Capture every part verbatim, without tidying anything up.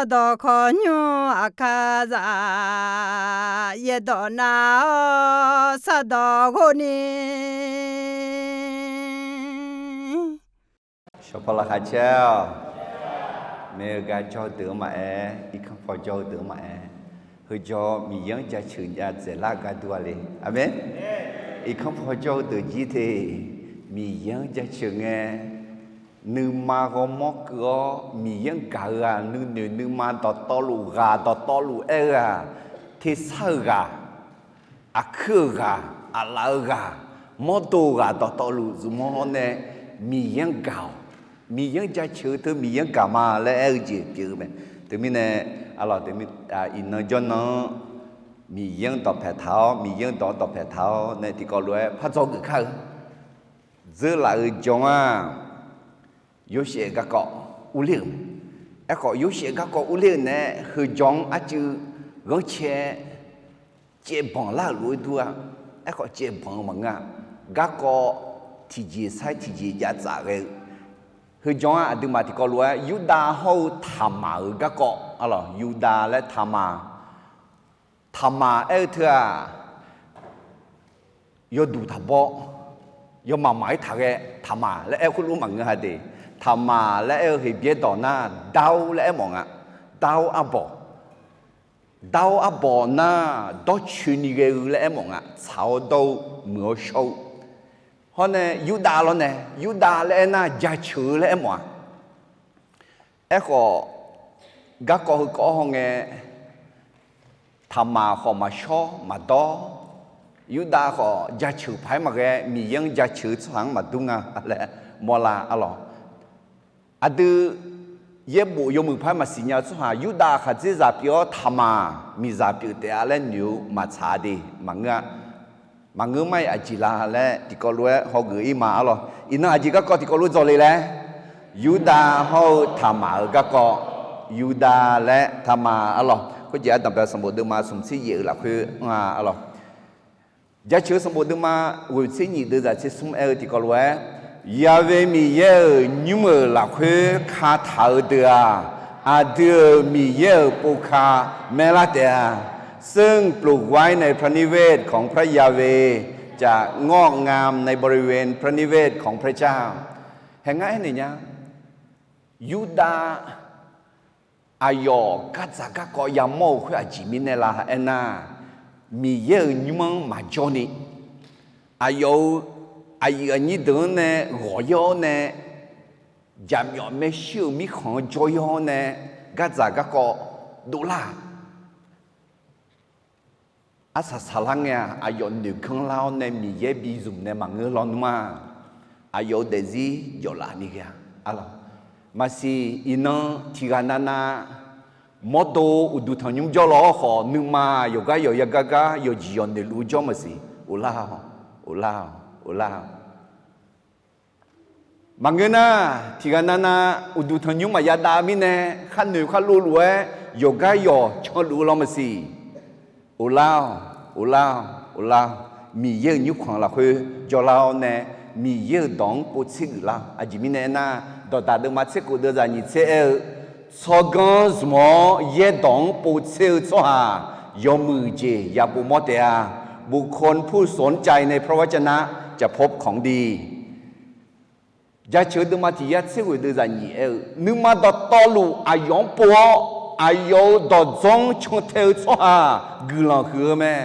Sardawq kawqnymr aqkar zaf, yaerdawq nav-awr sardawq ghov ni. Shawqpaw laqkhaq caer-awq. Maeq-eu gar jawr-eu deuq-anr maqaer, irkanr paw jawr-eu deuq-anr maqaer, heujawr Miqyaer-anr jaceuq jav dzaeqlar-eu gar dur-a le. Aqmeq. Irkanr paw jawr-eu deuq jir te, Miqyaer-anr jaceuq ngae, nuima ghawrmawr keuv-awr Miqyaer-anr gaq-eu-aq, nuinoeq nuima dawqtawvluf ghaq dawqtawvluf aer-eu-aq, tersar-eu ghaq, aqkuir-euq ghaq, aqlaf-eu ghaq, mawrdo-eu ghaq dawqtawvluf zmq-awr nae Miqyaer-anr gaq-awq. Miqyaer-anr jaceuq-eu teu Miqyaer-anr gaq ma laer aer-eu jeq pyeuf-eu mae. Teumirnae, arlawq, iqnan jawrnan-anr Miqyaer-anr dawqpaeq taq-awr, Miqyaer-anr dawq-anr dawqpaeq taq-awr nae tiqkawv lof-aer par dzawgeuf kar-eu. Dzeurlaf-eu jawr-aq, Yorsaev garkawv urler-euq mae. Aerkhawf, Yorsaev garkawv urler-euq nae heujawr-anr arcuiv ghanrcae caevbanq lar-euq lof-aer dur-a. Aerkhawf, caevbanq-eu maqngeur-a. Garkawv tiqjeq sair tiqjeq jav tsaf ghae-eu. Heujawr-aq, aqduimaf tiqkawv lof-aer Yurdav hawr-eu Taqmaq-euq garkawv, arlawq, Yurdav laer Taqmaq. Taqmaq aer-eu teu-aq, yawduq taqbaw, yawmaf maf-aer taqghae, Taqmaq laer aer khoerlof maqngeur-a de. Taqmaq laer aer-eu Heqbyaer dawq nar, Dawr laer aermawf nga. Dawr arbawq. Dawr arbawq nar, dawrcoeni ghae-eu laer aermawf nga. Tsaq-awr dawr-eu, muiq-awr shawr-eu. Hawr nae Yurdav lawr nae, Yurdav laer aernar, jaceuq-eu laer aermawf-a. Aerkhawf, garkawv heukawv-awr hawngae, Taqmaq khawf maqshawr maqdawr, Yurdav khawf jaceuq paq-aer maqghae, Miqyaer-anr jaceuq-eu tsawrhaq-anr maqdur nga laer mawrlar, arlawq. Aqdui yaerbof yawmuiq paq-aer maqsiq nya-eu tsawrhaq, Yurdav khaqdzerzaq pyeuf-awr Taqmaq miqzaq pyeuf taef-a laer noeq-eu maqtsaq-a de, maqngeur-a. Maqngeur mar-iq aqjeq la laer tiqkawv lof-aer hawgeuf-ir ma, arlawq. Iqnan aqjeq garkawv tiqkawv lof dzawle laer, Yurdav hawr-eu Taqmaq-euq garkawv, Yurdav laer Taqmaq, arlawq. Khoerjeq ardanqbae sanqbof deuvma smq tser yaef-euq lafkhoer anr-a, arlawq. Jaceuq-eu sanqbof deuvma ghoeq tser nyiq deuv zaq tser smr aer-eu tiqkawv lof-aer, Yaqve Miqyaer-euq nymr-euq lafkhoer kataq-eu deuq-aq, aqdui-euq Miqyaer-euq povka maerlar taef-a. ซึ่งปลูกไว้ในพระนิเวศของพระยาเวห์ จะงอกงามในบริเวณพระนิเวศของพระเจ้า Haeq ngar aernaeq nya, Yurdav aqyawf gardzaq garkawv yamawr-eu khoer aqjeq mirnae la aernar, Miqyaer-euq nymr-anr maqjawr ni, aqyawf-euq aqyuif aqnyir deuq-anr nae ghawq-ir-awr nae, jaqmyawf maershuir-euq mirkhanq-anr jawr-ir-awr nae, gardzaq garkawv dovlar-aq, arsaq saqlar ngae-aq, aqyawf noeq ganr lar-awr nae Miqyaer bizmq nae maqngeur lawnmr-a. Aqyawf-euq daefzir jawflaf ni ghae-a, arlawq. Maqsiq iqnan tiqghaq navnav mawrdo uqduq tanqnymr jawrlaw-awr khawf, nuima yawqgar yawq yagar gar yawqjeq yawqnoeq luf-eu jawr maqsiq, uvlar-awq, uvlar-awq, uvlar-awq. Maqngeur nar, tiqghaq navnav uqduq tanqnymr maqya dav mirnae, khar noeq khar lov luf-aer yawqgar yawq canluf-eu law maqsiq. Uvlar-awq, uvlar-awq, uvlar-awq. Miqyaer-euq nymrkhanq lafkhoer jawrlar-awr nae, Miqyaer-euq dawq-anr povtser geuflar-awq. Aqjeq mirnae aernar, Dawqdaq deuvma tser khof deuv zaq nyiq tser aer-eu, tsawrganr zmq-awr yaerdawq-anr povtser-eu tsawrhaq yawmuiq jeq ya pov mawr taef-a. บุคคลผู้สนใจในพระวจนะจะพบของดี Jaceuq-eu deuvma tiq yar tser ghoeq deuv zaq nyiq aer-eu, nuima dawqtawvluf aqyawf-anr pov-awr, aqyawf-euq dawqdzanr cantae-eu tsawrhaq guiqlanq huiq-eu mae.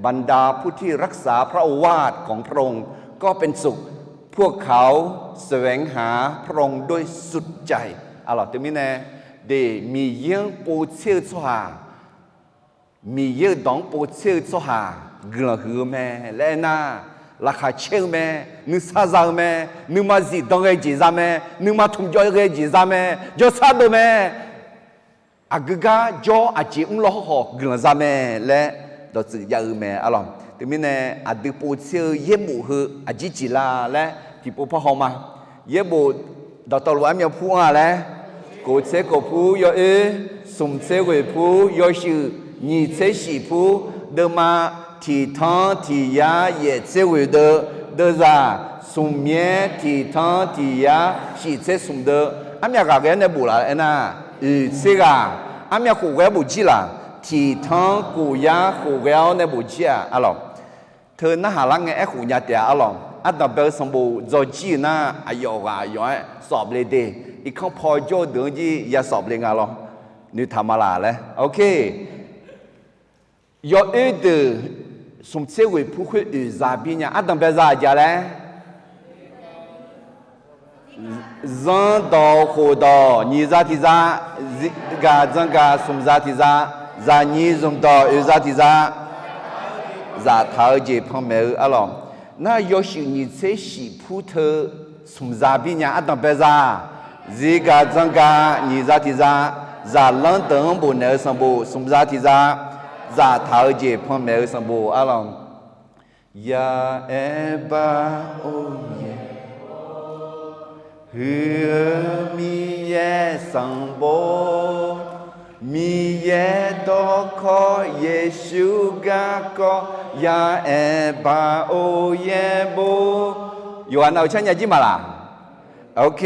บรรดาผู้ที่รักษาพระโอวาทของพระองค์ก็เป็นสุข พวกเขาแสวงหาพระองค์ด้วยสุดใจ Arlawq, teumirnae, de, Miqyaer-anr povtser-eu tsawrhaq, Miqyaer-euq dawq-anr povtser-eu tsawrhaq guiqlanq huiq-eu mae laer aernar, laqkhaq caer-eu mae, nuisar za-eu mae, nuima zifdan ghae jeq za mae, nuima tmqjawv ghae jeq za mae, jawrsar dov mae. Aqgeu gar jawr aqjeq mr law hawr khawf guiqlanq za mae laer dawqtsuif jav-eu mae, arlawq. Teumirnae, aqdui povtser-eu yaerbof heu aqjir jeq la laer tiqpov par haw ma. Yaerbof dawqtawvluf armyav pur anr-a laer, kof tser kof pur yawoer, smq tser ghoeq pur yawshuif, nyiq tser shif pur deuvma, tiq tanr tiq yar yaef tser ghoeq deuv, deuvzaq smq myaer tiq tanr tiq yar shif tser smq deuv, armyav ghaq ghae-anr nae bof laf aernar, oeq tser ghaq, Armyav khof ghae-awr bofjir laq? Tiqtanq khof yar khof ghae-awr nae bofjir-aq arlawq. Teu narhaq lar ngae aerkhof nya taef-a arlawq. Ardanqbae-eu sanqbof dzawrjir-eu nar, aqyawf ghaq aqyawf-aer sawf le de. Irkanr paw jawr-eu deuq-anr jir ya sawf le nga lawr. Noeqtaq ma laq laer. Ok. Yawoer deuq smq tser ghoeq pur khoer oeq za bir nya. Ardanqbae za aqjeq laer? Zanrdawq khofdawq nyiq za tiq za, zifgaq zanrgaq smq za tiq za, zaqnyiq zmqdawq oeq za tiq za, zaftaq-eu jeq panmaeq-eu arlawq. Nar yawshuif nyiq tser shif pur teu smq za bir nya. Ardanqbae za, zifgaq zanrgaq nyiq za tiq za, zaqlanr deuq-anr bofnaeq-eu sanqbof smq za tiq za, zaftaq-eu jeq panmaeq-eu sanqbof arlawq. Ya'aer bar or yaer, huiq-eu Miqyaer sanqbof, Miqyaer dawrkawq Yeqsur garkawv, ya'aer bar or yaer bo. Yawqha nav-euq carnya jir maq laq? Ok.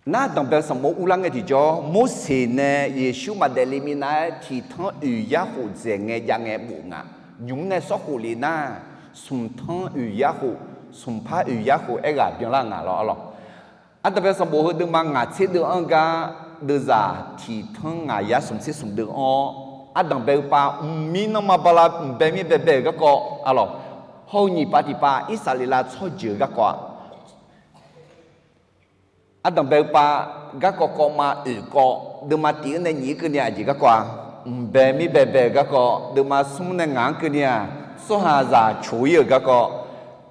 Nar danqbae sanqbof uvlar ngae tiqjawr, Morseq nae Yeqsur maqdaef le minav-aer tiqtanq oeq yar khof dzaeq ngae jav ngae bof nga. Nymq-mr nae sawr khof le nar, smq tanr oeq yar khof, smq par oeq yar khof aerghaq byanlar nga lawr arlawq. Ardanqbae sanqbof heu deuvma ngaq tser deuv-anr gar, deuvzaq tiqtanr ngaq yar smq tser smq deuv-anr, ardanqbae-eu pav mqmir nanrma bala mqbae mir baebae-euq garkawv arlawq. Hawr-eu nyiq pav tiq pav Irsaqleqlav tsawrjeuq-eu garkawv-a. Ardanqbae-eu pav garkawv kawv ma oeq kawv, deuvma tiq-anr nae nyiq-anr keuvni-aq jeq garkawv-a. Mqbae mir baebae-euq garkawv, deuvma smr nae ngaq-anr keuvni-aq, tsawrhaqzaq coq-ir-euq garkawv,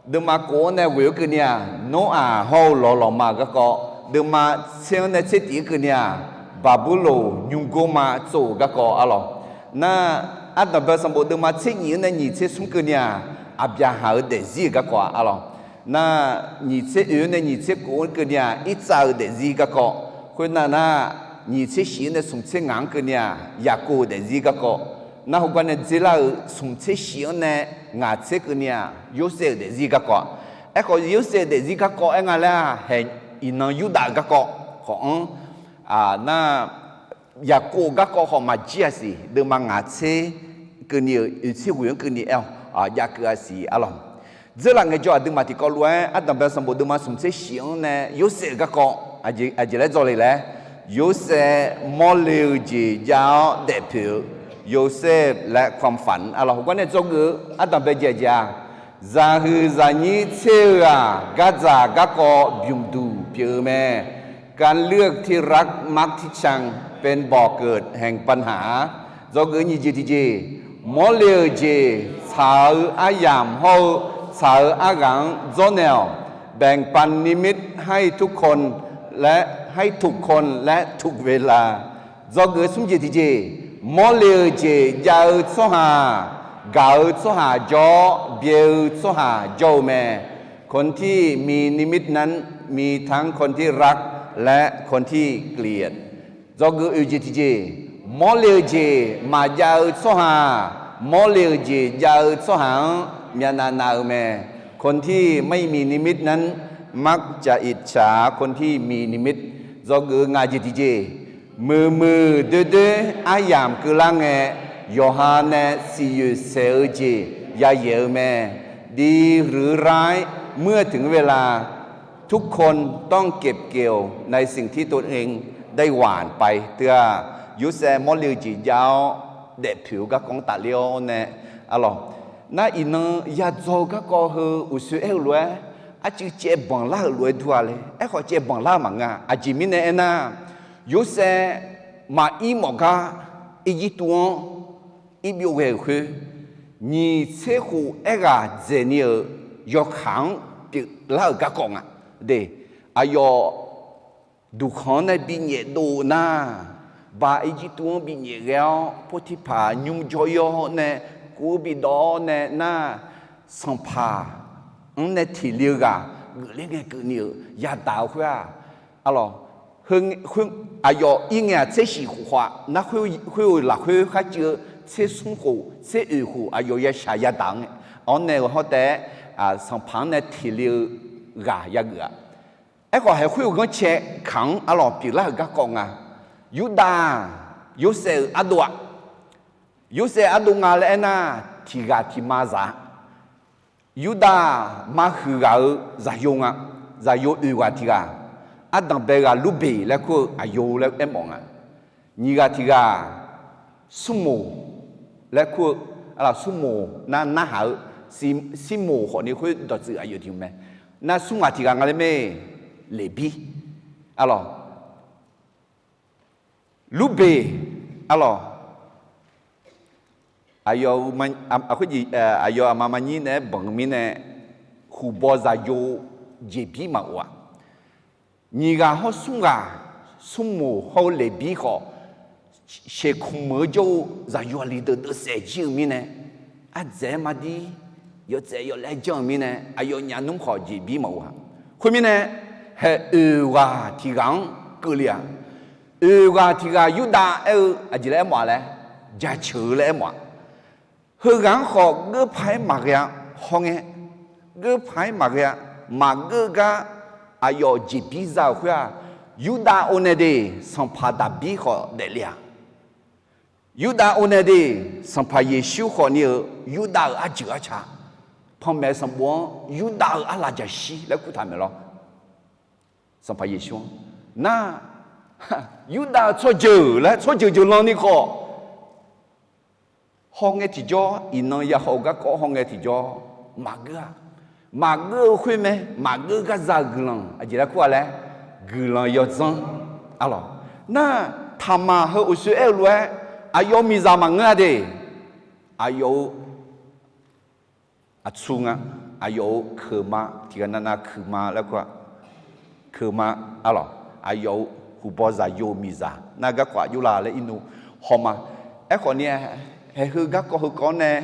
deuvma kof-anr nae ghoeq-anr keuvni-aq, Noraq hawr-eu lawq lawqma-euq garkawv, deuvma tser-anr nae tser tif-anr keuvni-aq, Baqburloq nymrgor ma tsov-euq garkawv arlawq. Nar, ardanqbae sanqbof deuvma tser nyiq-anr nae nyiq tser smr keuvni-aq, Aqbyaqhaq-euq daefzir-euq garkawv-a arlawq. Nar, nyiq tser oeq-anr nae nyiq tser kof-anr keuvni-aq, Irtsav-euq daefzir garkawv. Khoernar nar, nyiq tser shif-anr nae smq tser ngaq-anr keuvni-aq, Yaqkov-euq daefzir garkawv. Nar heugar nae dzerlar-euq smq tser shif-anr nae ngaq tser keuvni-aq, Yorsaev-euq daefzir garkawv. Aerkhawf Yorsaev-euq daefzir garkawv aer nga laer-aq, haeq iqnan Yurdav-euq garkawv khawf-anr, nar, Yaqkov-euq garkawv khawf maqjir-a siq. Deuvma ngaq tser keuvni-euq oeq tser ghoeq-anr keuvni aer-awq, jav keuv-a siq arlawq. Dzeurlaf ngaejawr aqduimaf tiqkawv lof-aer ardanqbae sanqbof deuvma smq tser shif-anr nae Yorsaev-euq garkawv aqjeq laer dzawle laer, Yorsaev mawrle-eu jeq jav-awr daefpoeq-eu, Yosef laer ความฝัน arlawq. Heugar nae dzawgeuf-eu ardanqbae jeq aqjeq-aq, zaqhuiq zaqnyir tser-eu-aq, gardzaq garkawv bymq duq pyeuf-eu mae. การเลือกที่รักมักที่ชังเป็นบ่อเกิดแห่งปัญหา Dzawgeuf nyiq jeq tiqjeq, mawrle-euq jeq tsaq-eu aryamq hawr-eu tsaq-eu arghaq-anr dzawrnaeq-awq. แบ่งปันนิมิตให้ทุกคน และให้ถูกคนและถูกเวลา Dzawgeuf smr jeq tiqjeq, mawrle-euq jeq jav-eu tsawrhaq, gaq-eu tsawrhaq jawr-awr byae-eu tsawrhaq jawr-eu mae. คนที่มีนิมิตนั้นมีทั้งคนที่รักและคนที่เกลียด Dzawgeuf oeq jeq tiqjeq, mawrle-eu jeq maqjav-eu tsawrhaq, mawrle-euq jeq jav-eu tsawrhaq-anr myavnav nav-eu mae. คนที่ไม่มีนิมิตนั้นมักจะอิจฉาคนที่มีนิมิต Dzawgeuf ngaq jeq tiqjeq, muiqmuiq doerdoer aryamq keuvlar ngae, yawqha nae siqyoeq saeq-eu jeq yayaeq-eu mae. ดีหรือร้าย เมื่อถึงเวลา ทุกคนต้องเก็บเกี่ยวในสิ่งที่ตนเองได้หว่านไป Teu-aq, Yorsaev mawrle-eu jeq jav-awr daefpoeq-eu garkawv-anr tafler-awr nae, arlawq, nar iqnan yadzaw-eu garkawv heu uqsoer aer-eu lof-aer, arcuiv caev banq lar-euq lof-aer dur-a le. Aerkhawf caev banq lar-eu maqngeur-a. Aqjeq mirnae aernar, Yorsaev maqir mawf gar Irjirtuv-anr irbyov ghae-euq khoer, nyiq tser khof aerghaq dzaeqni-euq yawkaq-anr pyeuflar-euq garkawv nga. De, aqyawf duqkhanq-anr nae binyaef dov-eu nar, Baq Irjirtuv-anr binyaef ghae-awr Potiqpaq nymr jawr-ir-awr nae kuv-eu bidawv-awr nae nar, sanqpaq-anr nae tiqle-eu ghaq geufler ngae keuvni-euq yadaq-eu khoer-aq, arlawq, aqyawf ir ngae-aq tser shif khof khawf-aq, nar khoer-euq lafkhoer kharcuiv-eu tser smr khof tser oeq khof aqyawf yashaq yadaq-anr nae, awr nae-euq hawr taef-aer, sanqpaq-anr nae tiqle-eu ghaq yageuf-a. Aerkhawf, haeqkhoer-eu ghanrcae kaq-anr arlawq pyeuflar-euq garkawv nga. Yurdav-aq, Yorsaev-euq ardov-aq, Yorsaev ardov nga laer aernar, tiqghaq tiqma zaq-a. Yurdav-aq, ma huiq ghaq-euq zaqyo nga. Zaqyo oeq ghaq tiqghaq, ardanq bae ghaq Lurbeq laer kur-eu aqyo laer aermawf nga. Nyiq ghaq tiqghaq, smrmoq laer kur-eu, smrmoq nar narhaq-eu, smrmoq khawfni khoer dawqtsuif aqyawf tiq mae. Nar smr ghaq tiqghaq nga laer mae, Leqbir, arlawq, Lurbeq, arlawq, aqyawf, aqyawf aqma maqnyir naeq-aer banq-eu mirnae, huqbaw zaqyo jeqbir maqof-aq. Nyiq ghaq hawr smr ghaq, smrmoq hawr-eu Leqbir khawf, sheuqkmq-eu jawr-eu zaqyo aqli deuq deuvsaef jir-eu mirnae, ardzaeq-aer mardir, yawtsaef yawlaer janr-eu mirnae, aqyawfnyaf nmr khawf jeqbir maqof-aq. Khoermirnae, haeq oeq ghaq tiqghaq-anr keuvle-aq. Oeq ghaq tiqghaq Yurdav aer-eu aqjeq laer aermawf-a laer, jaceuq-eu laer aermawf-aq. Heughaq-anr khawf geurpaq-aer maqghae-a. Hawr ngae, geurpaq-aer maqghae-a. Maqgeur gar aqyawf jeqbir za-euq khoer-aq, Yurdav o nae de, sanqpaq Daqbir khawf daefle-aq. Yurdav o nae de, sanqpaq Yeqsur khawfni-euq Yurdav-euq arjeuq arca, panmaeq sanqbof-anr Yurdav-euq arlaf jaqshir laer kurtaq maeq lawr. Sanqpaq Yeqsur-anr nar, Yurdav-euq tsawrjeuq laer tsawrjeuq jeuqlanni khawf, hawngae tiqjawr, iqnan yahaw-eu garkawv hawngae tiqjawr maqgeur-a. Maqgeur-eu khoer mae, maqgeur gar za-euq guiqlanq aqjeq laer kur-a laer, guiqlanq yawdzanr, arlawq. Nar, taqmaq heu uqshoe aer-eu lof-aer, aqyawf-euq miqzaq maqngeur-a de, aqyawf-euq aqtsu nga, aqyawf-euq keuqma, tiqghaq navnav keuqma laer kur-a, keuqma, arlawq, aqyawf-euq huqbaw zaqyo-euq miqzaq nar garkawv aqjox la laer irnu hawma. Aerkhawf ni, haeq heu garkawv heukawv-anr nae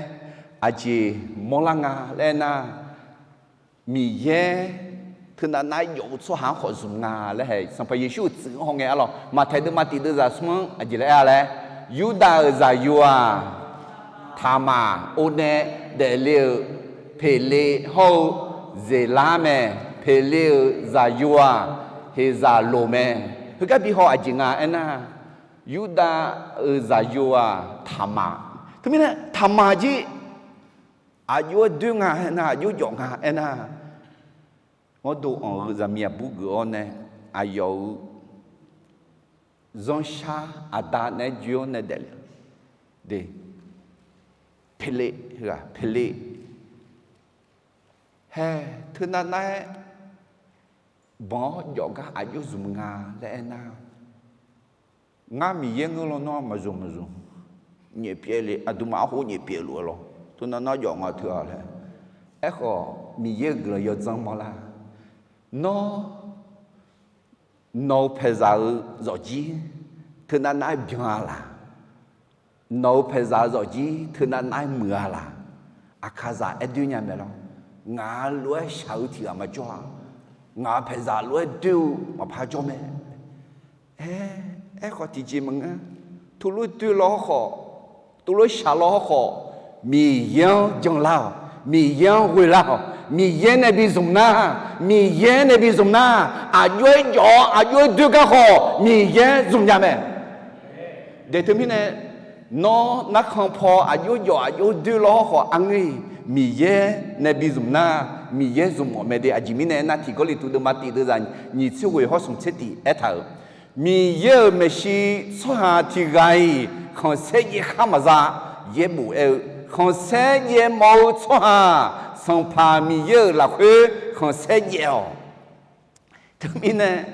aqjeq mawrlar nga laer aernar, Miqyaer teunav nav-aer jawf-eu tsawrhaq-anr khawf zmq nga laer hae, Sanqpaq Yeqsur-euq tsuif-anr hawngae arlawq, Maqtaeq deuvma tiq deuvzaq smr-anr aqjeq laer aer-a laer, Yurdav-euq zaqyo-aq, taqmaq o nae daefle-euq Peqle hawr-eu Zeqlar mae. Peqle-euq zaqyo-aq, Heqzaqloq mae. Heugar bi haw aqjeq nga aernar, Yurdav-euq zaqyo-aq taqmaq. Teumirnae taqmaq jir aqjox-aer doer nga aernar, aqjox jawf nga aernar, mawrdo anq-eu zaqmiq aqbur geuf-awr nae, aqyawf-euq zanrshar aqda naeq-aer joe-awr nae daefle-a. De, Peqle, Peqle, hae, teunav nav-aer banq-awr jawf gar aqjox zmq nga laer aernar, ngar Miqyaer ngeur lawnmr-anr maqzmq maqzmq, nyaef pyaev le, aqduimaf arhof nyaef pyaev luf-eu lawr, teunav nav jawf nga teu-a laer. Aerkhawf, Miqyaer-euq guiqlanq yawdzanr mawrlar. Nawr, nawq-eu paeqzaq-euq zawqjir teunav nav-aer byan-a laq? Nawq-eu paeqzaq-eu zawqjir teunav nav-aer muiq-a laq? Aqkaqzaq aer doer nya mae lawr. Ngaq-euq lof-aer shaq-eu tiq ghaq maqjawr-a. Ngaq-euq paeqzaq lof-aer doer-eu maqpar jawr mae. Aer, aerkhawf tiqjeq maqngeur. Teulof-aer doer law hawrkhawf, teulof-aer shaq law hawrkhawf, Miqyaer-anr janlar-awq. Miqyaer-anr ghoelar-awq. Miqyaer nae bi zmq nar, Miqyaer nae bi zmq nar, aqjox-aer jawf-awr aqjox-aer doer gar khawf Miqyaer zmq nya mae. De teumirnae, nawr narkhan paw aqjox jawf aqjox doer law hawrkhawf arngeur-iq, Miqyaer nae bi zmq nar, Miqyaer zmq mawf mae de. Aqjeq mirnae aernar, tiq Gawrliqtu deuvma tiq deuvzaq nyiq tser ghoeq hawr smq tser tiq aertaq-euq, Miqyaer-euq maeqshi tsawrhaq tiq ghaq-iq khanqsaer jaev khar maqza. Yaerbof aer-eu, khanqsaer jaev mawf-eu tsawrhaq, Sanqpaq Miqyaer-euq lafkhoer khanqsaer jaev-awq. Teumirnae,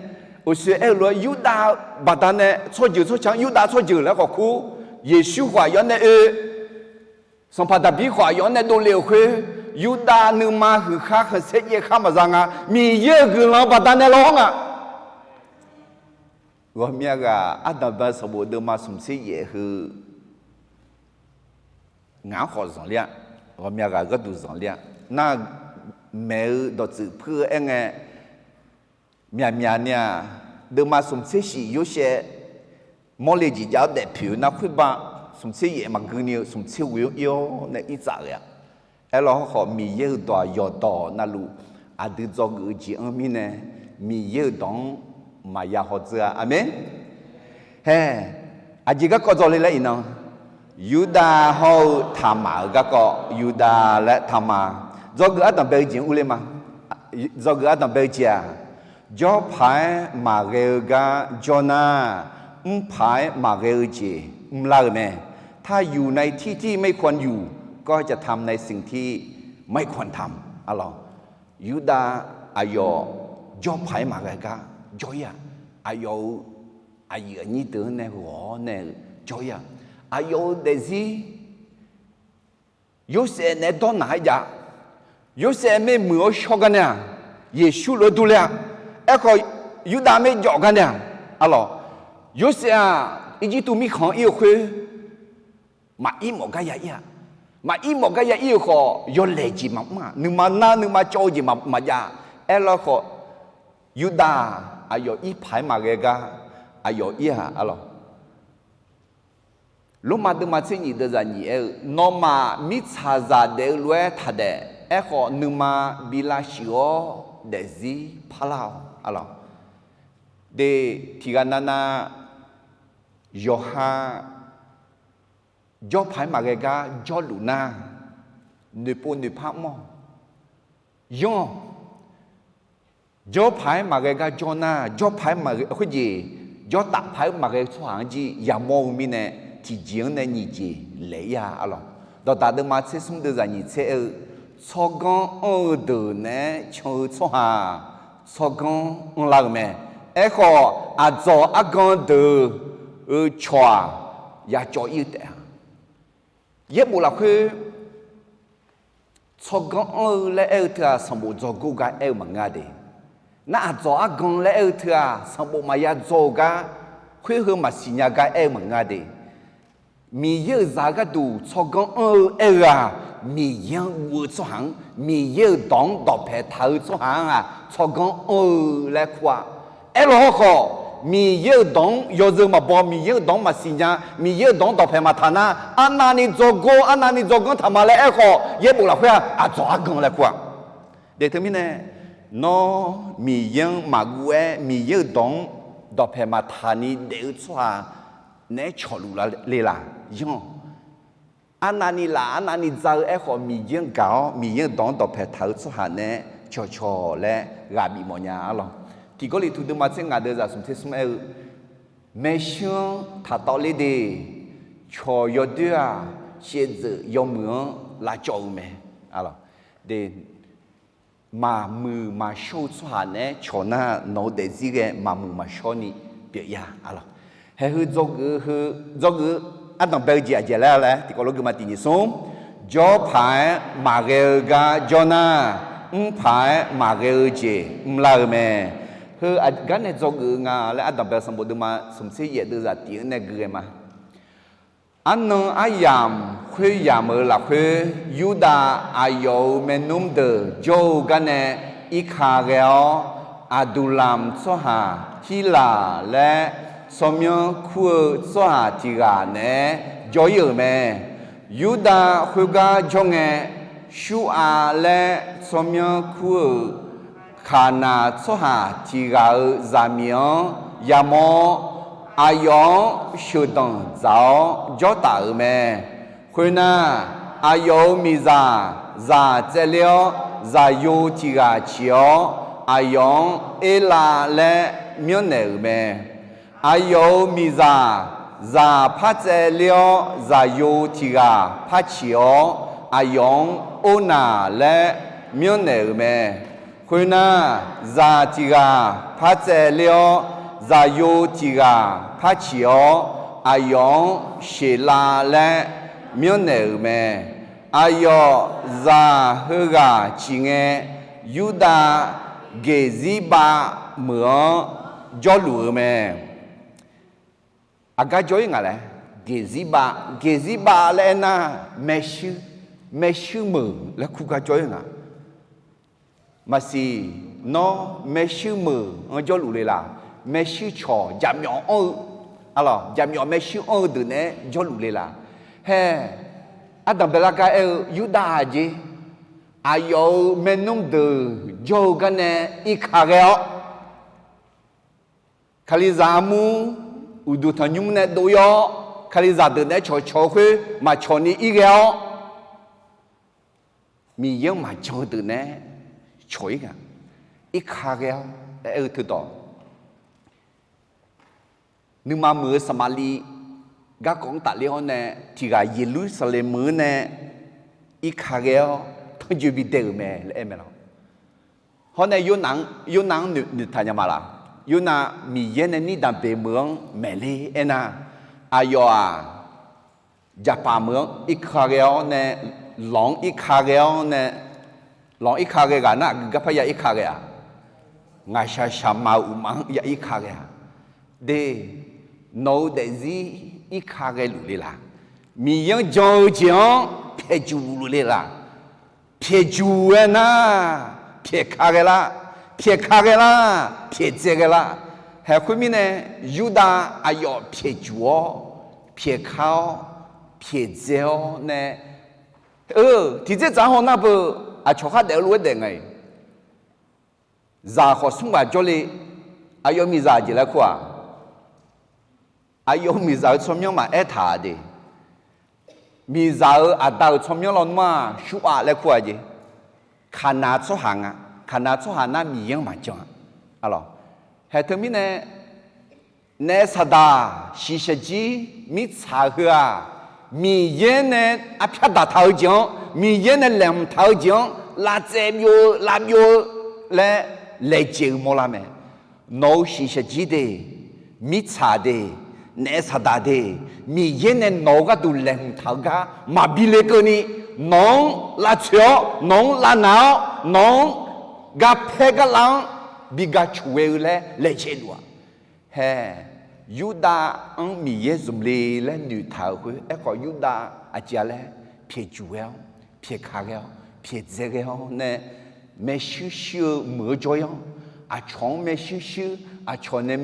uqshoe aer-eu lof-aer Yurdav baqdanae tsawrjeuq tsawrca-anr Yurdav tsawrjeuq laer khawf kur, Yeqsur khawf aqyawf-anr nae oe, Sanqpaq Daqbir khawf aqyawf-anr nae dovle-euq khoer, Yurdav nuima huiq khar khanqsaer jaev khar maqza nga. Miqyaer-euq guiqlanq baqdanae law-awr nga. Ghawqmya ghaq ardanqbae sanqbof deuvma smq tser yaef heu, ngaq-anr khawf zanqler-a. Ghawqmya ghaq gharduq zanqler-a. Nar, maeq-eu dawqtsuif puir-eu aer ngae, myaqmyaq ni-aq, deuvma smq tser shif Yorsaev mawrle jeq jav-awr daefpoeq-eu nar, khoerba smq tser yaef maqgui ni-eu smq tser ghoeq-anr ir-awr nae ir tsaf ghae-a. Aerlawr hawrkhawf, Miqyaer-euq dawq-aq yawqdawq navluf aqdui dzawgeuf-eu jeq-anr mirnae, Miqyaer-euq dawq-anr maqya hawdzeur-a. Aqmeq. Hae, aqjeq garkawv dzawle laer iqnan, Yurdav hawr-eu Taqmaq-euq garkawv, Yurdav laer Taqmaq, dzawgeuf ardanq bae-eu jeq-anr urler ma. Dzawgeuf ardanq bae-eu jeq-aq, jawrpaq-aer maqghae-eu gar jawr nar, mrpaq-aer maqghae-eu jeq mrlar-euq mae. ถ้าอยู่ในที่ที่ไม่ควรอยู่ ก็จะทำในสิ่งที่ไม่ควรทำ arlawq. Yurdav aqyawf jawrpaq-aer maqghae gar jawr-ir-aq, aqyawf-euq aqyuif aqnyir deuq-anr nae ghawq-awr nae-eu jawr-ir-aq, aqyawf-euq daefzir Yorsaev naeq-aer dawrnaq-aer jav. Yorsaev maermuiq-awr shawr gar nae-aq, Yeqsur lof-aer durler-a. Aerkhawf, Yurdav maerjawf gar nae-aq, arlawq, Yorsaev-aq, Irjirtuv mirkhanq-anr ir-eu khoer, maqir mawf gar ya ir-aq, maqir mawf gar ya ir-eu khawf, yawlaeq jeq maqmr-aq, nuima nar nuima cawv-eu jeq maqjav. Aerlar khawf, Yurdav-aq, aqyawf irpaq-aer maqghae gar aqyawf ir-aq, arlawq. Lormav deuvma tser nyiq deuvzaq nyiq aer-eu, nawmaf mirtsaqzaq daef-eu lof-aer taqdaef. Aerkhawf, nuima bi lavshuif-awr daefzir parlar-awq, arlawq. De, tiqghaq navnav yawqha jawrpaq-aer maqghae gar jawrluf nar, noeqpov noeqpar mr-awq. Yanr-awq. Jawrpaq-aer maqghae gar jawr nar, jawrpaq-aer maqghae khoerjeq, jawrtaf paq-aer maqghae-eu tsawrhaq-anr jir yamawr-eu mirnae, tiqjeq-anr nae nyiq jeq laeq ir-a, arlawq. Dawqdaq deuvma tser smr deuvzaq nyiq tser aer-eu, tsawrganr anr-eu deuq naeq-aer can-eu tsawrhaq-aq, tsawrganr anrlar-euq mae. Aerkhawf, aqdzawq argan deuq-euq cawq-aq, yacawv ir-eu taef-a. Yaerbof lafkhoer tsawrganr anr-eu laer aer-eu teu-aq, sanqbof dzawgor gar aer-eu maqngeur-a de. Nar aqdzawq argan laer aer-eu teu-aq, sanqbof maqya dzaw-eu gar, khoer heu maqsiq nya gar aer-eu maqngeur-a de. Miqyaer-euq zaq-eu gharduq tsawrganr anr-eu aer-eu-aq, Miqyaer-anr guv-eu tsawrhaq-anr, Miqyaer-euq dawq-anr dawqpaeq taq-eu tsawrhaq-anr-aq, tsawrganr anr-eu laer kur-a. Aerlawq hawrkhawf, Miqyaer-euq dawq-anr yawzeu maqbaw, Miqyaer-euq dawq-anr maqsiq nya, Miqyaer-euq dawq-anr dawqpaeq maqtaq nar, arnavni dzawgor, arnavni dzawganr taq ma laer aerkhawf, yaerbof lafkhoer-aq, aqdzawq argan laer kur-a. De teumirnae, nawr Miqyaer-anr maqguv-aer Miqyaer-euq dawq-anr dawqpaeq maqtaq ni daef-eu tsawrhaq naeq-aer cawqluf le laq? Yanr-awq. Arnavni laf, arnavni dza-eu aerkhawf, Miqyaer-anr gaq-awr Miqyaer-euq dawq-anr dawqpaeq taq-eu tsawrhaq naeq-aer cawqcawq laer ghaq bif mawf nya, arlawq. Tiq Gawrliqtu deuvma tser ngaq deuvzaq smq tser smr aer-eu, maershuir-anr taqtawvler de. Cawq yawdoer-aq, shaevdzeuf yawmuiq-anr lavcawv-eu mae, arlawq. De, maqmuiq maqshawr-eu tsawrhaq naeq-aer cawq nar, nawq-eu daefzir ghae maqmuiq maqshawr ni pyeuf ya, arlawq. Haeq heu dzawgeuf-eu, dzawgeuf-eu ardanq bae-eu jeq aqjeq laer laer tiqkawv lof geufma tiq nyiq smr, jawrpaq-aer maqghae-eu gar jawr nar, mrpaq-aer maqghae-eu jeq mrlar-eu mae. Heu aqgar nae dzawgeuf-eu nga laer ardanq bae-eu sanqbof deuvma smq tser yaef deuvzaq tiq-anr nae gui ghae ma. Arnan aryamq khoeryamq-euq lafkhoer, Yurdav aqyawf-euq maernmr deuq jawr-eu gar nae irkaq ghae-awr, Aqduqlamq tsawrhaq Hirlaq laer tsawrmyanr kur-eu tsawrhaq tiq ghaq naeq-aer jawr-ir-euq mae. Yurdav khoergar jawr ngae, Shurr-a laer tsawrmyanr kur-euq Kaqnaq tsawrhaq tiq ghaq-euq zaqmiq-anr yamawr-awr, aqyawf-anr sheuqdanq dzaq-awr jawr taf-euq mae. Khoernar, aqyawf-euq miqzaq zaq tsaevler-awr, zaqyo tiq ghaq ciq-awr, aqyawf-anr Erlav laer myanrnaeq-euq mae. Aqyawf-euq miqzaq zaq par tsaevler-awr, zaqyo tiq ghaq par ciq-awr, aqyawf-anr Ornaq laer myanrnaeq-euq mae. Khoernar, zaq tiq ghaq par tsaevler-awr, zaqyo tiq ghaq par ciq-awr, aqyawf-anr Sheqlav laer myanrnaeq-euq mae. Aqyawf zaq heughaq ciq ngae, Yurdav Geqzirbav meuq-anr jawrluf-eu mae. Aqgar jawr-ir ngaq laer, Geqzirbav, Geqzirbav laer aernar, maershuir, maershuir meuq laer kur gar jawr-ir nga. Maqsiq, nawr maershuir meuq-anr jawrluf le laq? Maershuir cawq jaqmyawf anr-eu, arlawq, jaqmyawf maershuir anr-eu deuq naeq-aer jawrluf le laq? Hae, ardanq baelar gar aer-eu Yurdav aqjeq, aqyawf-euq maernmr deuq jawr-eu garnae irkaq ghae-awr, Kalizaq armur uqduq tanqnymr nae dov-ir-awr, Kalizaq deuq naeq-aer cawqcawq-eu khoer maqcawq ni irghae-awr, Miqyaer-anr maqjan-eu deuq naeq-aer cawq-ir gaq, irka ghae-awr aer-eu teudawq, nuima muiq-eu Saqmaqliv garkawv-anr tafler-awr nae, tiq ghaq Yeqlursaqlaeq meuq-anr nae irka ghae-awr tanrjoe bidae-euq mae laer aer mae lawq. Hawr nae Yornav-anr, Yornav-anr noeqtaq nya ma laq? Yornav Miqyaer nae nirdanq beq meuq-anr maeqler aernar, aqyawf-aq, jaqpaf meuq-anr irka ghae-awr nae, lawq-anr irka ghae-awr nae, lawq-anr irka ghae ghaq nar, aqgeu gar parya irka ghae-aq, ngaqshaq shaqma-euq uqma-anr ya irka ghae-aq, de, nawq-eu daefzir irka ghae luf le laq? Miqyaer-anr jan-eu jeq-anr pyaeqjuq luf le laq? Pyaeqjuq-aer nar, pyaeqka ghae lar, pyaeqka ghae lar, pyaeqdzae ghae lar. Haeq khoermirnae, Yurdav aqyawf pyaeqjuq-awr, pyaeqka-awr, pyaeqdzae-awr nae, eu, tiqdzer tsaq-anr haw nar beu, aqcawq khar daef-eu lof-aer daef nga-iq. Zaq khawf smr ghaq jawrle. Aqyawf miqzaq jeq laer kur-aq, aqyawf miqzaq-eu tsawrmyanr maqaer taq-a de. Miqzaq-euq aqda-euq tsawrmyanr lawnmr-aq, Shur-aq laer kur-aq jeq. Kaqnav tsawrhaq nga. Kaqnav tsawrhaq nar Miqyaer-anr maqjan-a. Alawq, haeq teumirnae, naef saqdaq shiqshaq jir mirtsaq heu-aq, Miqyaer nae arpyar daqtaq-eu jeq-anr, Miqyaer nae laeqhmq taq-eu jeq-anr lavtsaev byov-eu lavbyov-eu laer laejae-eu mawrlar mae. Nawq-euq shiqshaq jir de, mirtsaq de, naef saqdaq de, Miqyaer nae nawq-eu gharduq laeqhmq taq-eu gar maqbi le keuvni, nawq-anr lavtsoeq-awr, nawq-anr lavnaq-awr, nawq-anr garpaer garlav-anr bi ga coq ghae-eu laer laejae luf-a. Haeq, Yurdav-anr Miqyaer zmq le laer noeqtaq-euq khoer, aerkhawf Yurdav aqjeq-a laer pyaeqjuq ghae-awr, pyaeqka ghae-awr, pyaeqdzae ghae-awr nae, maershuir shuir-eu meuq-eu jawr-ir-anr, aqcawq-anr maershuir shuir, aqcawq nae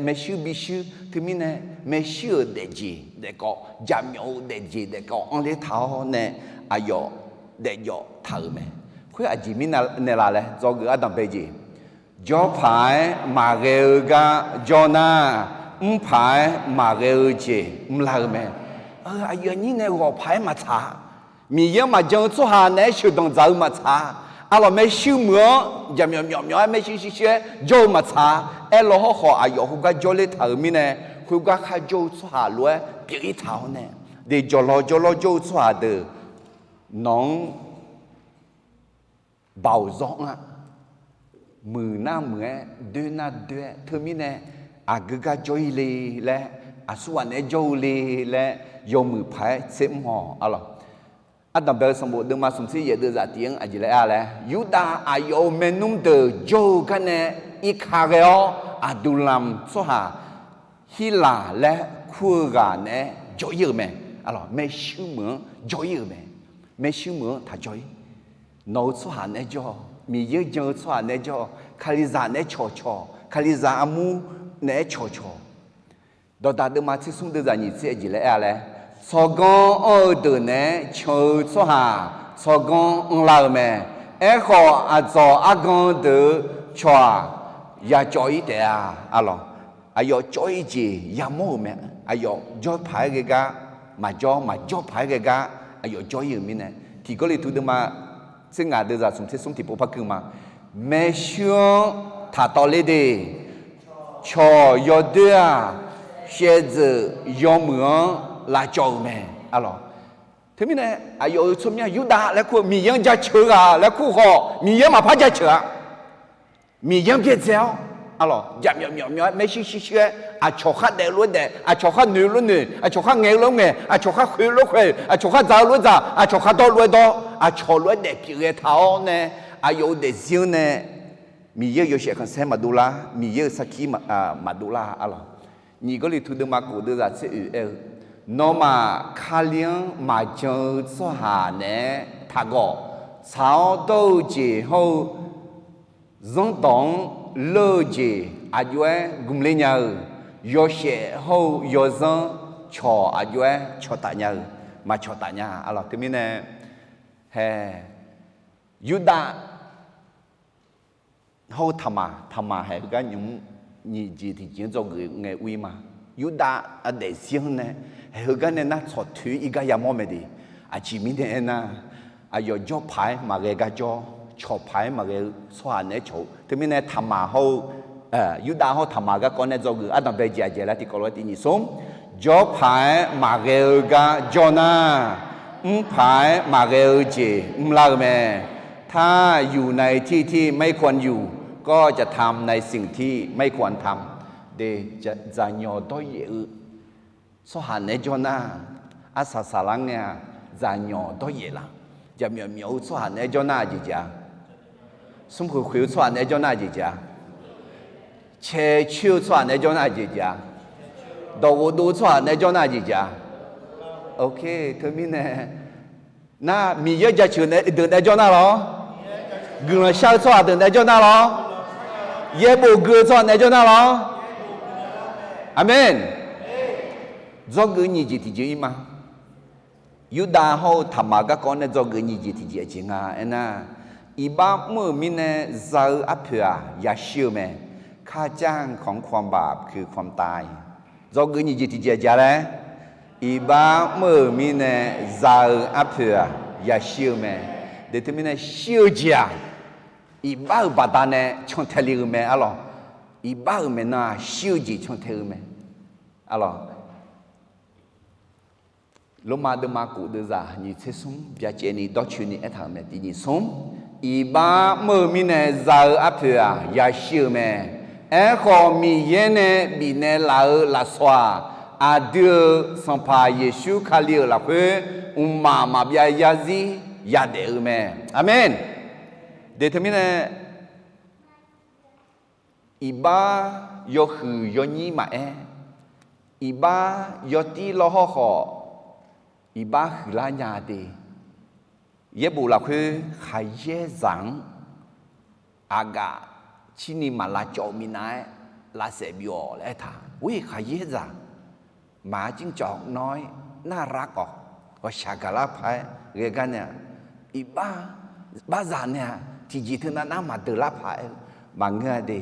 maershuir bishuir teumirnae, maershuir-euq daefjeq daefkawv, jaqmyawf-eu daefjeq daefkawv anrler taq-awr nae, aqyawf daefjawf taq-euq mae. Khoer aqjeq mirnae la laer dzawgeuf ardanqbae jeq, jawrpaq-aer maqghae-eu gar jawr nar, mrpaq-aer maqghae-eu jeq mrlar-eu mae. Aqyuif aqnyir nae ghawqpaq-aer maqtsaq-a. Miqyaer-anr maqjan-eu tsawrhaq naeq-aer sheuqdanq dzaq-eu maqtsaq-a. Arlawq maershuir meuq-anr jaqmyawf myawf myawf-aer maershuir shuir shuir-aer jawr-eu maqtsaq-a. Aerlaw hawrkhawf aqyawf khoergar jawrler taq-euq mirnae, khoergar kharjawr-eu tsawrhaq lof-aer pyeuf-ir taq-awr nae, de jawrlawr jawrlawr jawr-eu tsawrhaq deuq nawq-anr baoq zawr-anr-a, muiq nar muiq-aer, doer nar doer-aer, teumirnae aqgeu gar jawr-ir le laer, aqsurghaq naeq-aer jawr-eu le laer, yawmuiq paq-aer tser mr-awq. Arlawq, ardanqbae-eu sanqbof deuvma smq tser yaef deuvzaq tif-anr aqjeq laer aer-a laer, Yurdav aqyawf-euq maernmr deuq jawr-eu garnae irka ghae-awr, Aqduqlamq tsawrhaq Hirlaq laer kur-eu ghaq naeq-aer jawr-ir-euq mae. Arlawq maershuir meuq-anr jawr-ir-euq mae. Maershuir meuq-anr taq jawr-ir. Nawq-eu tsawrhaq naeq-aer jawr-awq. Miqyaer jan-eu tsawrhaq naeq-aer jawr-awq. Kalizaq naeq-aer cawqcawq. Kalizaq armur naeq-aer cawqcawq. Dawqdaq deuvma tser smr deuvzaq nyiq tser aqjeq laer aer-a laer, tsawrganr anr-eu deuq naeq-aer can-eu tsawrhaq tsawrganr anrlar-eu mae. Aerkhawf, aqdzawq argan deuq-eu cawq-aq, yacawv-ir taef-a. Arlawq, aqyawf cawv-ir jeq yamawr-euq mae. Aqyawf jawr paq-aer ghae gar, maqjawr maqjawr paq-aer ghae gar, aqyawf jawr-ir-euq mirnae, Tiq Gawrliqtu deuvma tser ngaq deuvzaq smq tser smr tiqpov par keuv ma. Maershuir-anr taqtawvler de, cawq yawdoer-aq, shaevdzeuf yawmuiq-anr lavcawv-euq mae. Arlawq, teumirnae aqyawf-euq tsawrmyanr Yurdav laer kur-eu Miqyaer-anr jaceuq-eu ghaq laer kur khawf, Miqyaer maqpar jaceuq-a. Miqyaer-anr byaerdzae-awr, arlawq, jaqmyawf myawf myawf-aer maershuir shuir shuir-aer, aqcawq khar daef-eu lof-aer daef, aqcawq khar noeq-eu lof-aer noeq, aqcawq khar ngaeq-eu lof-aer ngaeq, aqcawq khar khoeq-eu lof-aer khoeq, aqcawq khar dzaq-eu lof-aer dzaq, aqcawq khar dawr lof-aer dawr, aqcawq lof-aer daef pyeuf ghae taq-awr nae, aqyawf-euq daefzir-anr nae Miqyaer-euq yawshaef khanqsaer maqdov lar, Miqyaer-euq sarkir maqdov lar. Arlawq, Nyiq Gawrliqtu deuvma kof deuvzaq tser oeq aer-eu, nawmaf Kali-anr maqjan-eu tsawrhaq naeq-aer taqgawq. Tsaq-awr dawr-eu jeq hawr-eu zanrdawq-anr leur-eu jeq aqjox-aer gmq ler nya-eu, yawshaef hawr-eu yawzanr cawq aqjox-aer cawqtaf nya-eu, maqcawqtaf nya. Arlawq, teumirnae hae, Yurdav hawr-eu Taqmaq, Taqmaq haeq heugar nymq mr, nyiq jeq tiqjeq-anr dzawgeuf ngae ur-ir ma. Yurdav aqdaef zir-anr nae, heugar nae nar tsawq toeq-ir gar yamawr mae de. Aqjeq mirnae aernar, aqyawf jawr paq-aer maqghae gar jawr, cawq paq-aer maqghae-eu tsawrhaq naeq-aer cawq-eu. Teumirnae Taqmaq hawr-eu, Yurdav hawr-eu Taqmaq garkawv nae dzawgeuf ardanqbae jeq aqjeq laer tiqkawv lof-aer tiq nyiq smr, jawr paq-aer maqghae-eu gar jawr nar, mr paq-aer maqghae-eu jeq mrlar-eu mae. ถ้าอยู่ในที่ที่ไม่ควรอยู่ ก็จะทำในสิ่งที่ไม่ควรทำ de, dzaqnyawq dawryaef-eu tsawrhaq naeq-aer jawr nar, arsaq saqlar ngae-a, dzaqnyawq dawryaef laf. Jaqmyawf myawf-eu tsawrhaq naeq-aer jawr nar aqjeq jeq-a? Smrkhoeq khoeq-eu tsawrhaq naeq-aer jawr nar aqjeq jeq-a? Cae coer-eu tsawrhaq naeq-aer jawr nar aqjeq jeq-a? Dawqghof dov-eu tsawrhaq naeq-aer jawr nar aqjeq jeq-a? Ok, teumirnae nar, Miqyaer jaceuq deuq naeq-aer jawr nar lawr, guiqlanq shar-eu tsawrhaq deuq naeq-aer jawr nar lawr, yaerbof gui-eu tsawrhaq naeq-aer jawr nar lawr. Aqmeq. Dzawgeuf nyiq jeq tiqjeq-ir ma. Yurdav hawr-eu Taqmaq garkawv nae dzawgeuf nyiq jeq tiqjeq aqjeq nga aernar, iqbax mr-euq mirnae za-eu arpoeq-aq yashir-eu mae. ข้าจ้างของความบาปคือความตาย Dzawgeuf nyiq jeq tiqjeq aqjeq laer, iqbax mr-euq mirnae za-eu arpoeq-aq yashir-eu mae. De teumirnae shir-eu jeq-aq, iqbax-euq baqdanae cantae le-eu mae arlawq. Iqbax-euq maeqnan-aq shir-eu jeq cantae-eu mae arlawq. Lormav deuvma kof deuvzaq nyiq tser smr byacaevni dawrcoeni aertaq-euq mae. Tiq nyiq smr, iqbax mr-eu mirnae za-eu arpoeq-aq yashir-eu mae. Aerkhawf, Miqyaer nae bifnaeq laf-eu lafsawq-aq, aqdui-euq Sanqpaq Yeqsur Kali-euq lafkhoer mqmaq maqbyav yarzir yadaef-eu mae. Aqmeq. De teumirnae, iqbax yawhuiq yawnyir maqaer, iqbax yawtir lawr hawrkhawf, iqbax huiqlar nya de. Yaerbof lafkhoer khaqyaer zaq-anr aqgaf cirni maq lavcawv-eu minav-aer lavsaef byov-awq laer aertaq. Or, khaqyaer zaq maq-ar cimcawv nawr-ir narrar khawf, ghawqshaq gaqlar paq-aer ghae gar nae-aq, iqbax, barzaq nae-aq tiqjeq teunav nar maqdeuq lar paq-aer maqngeur-a de.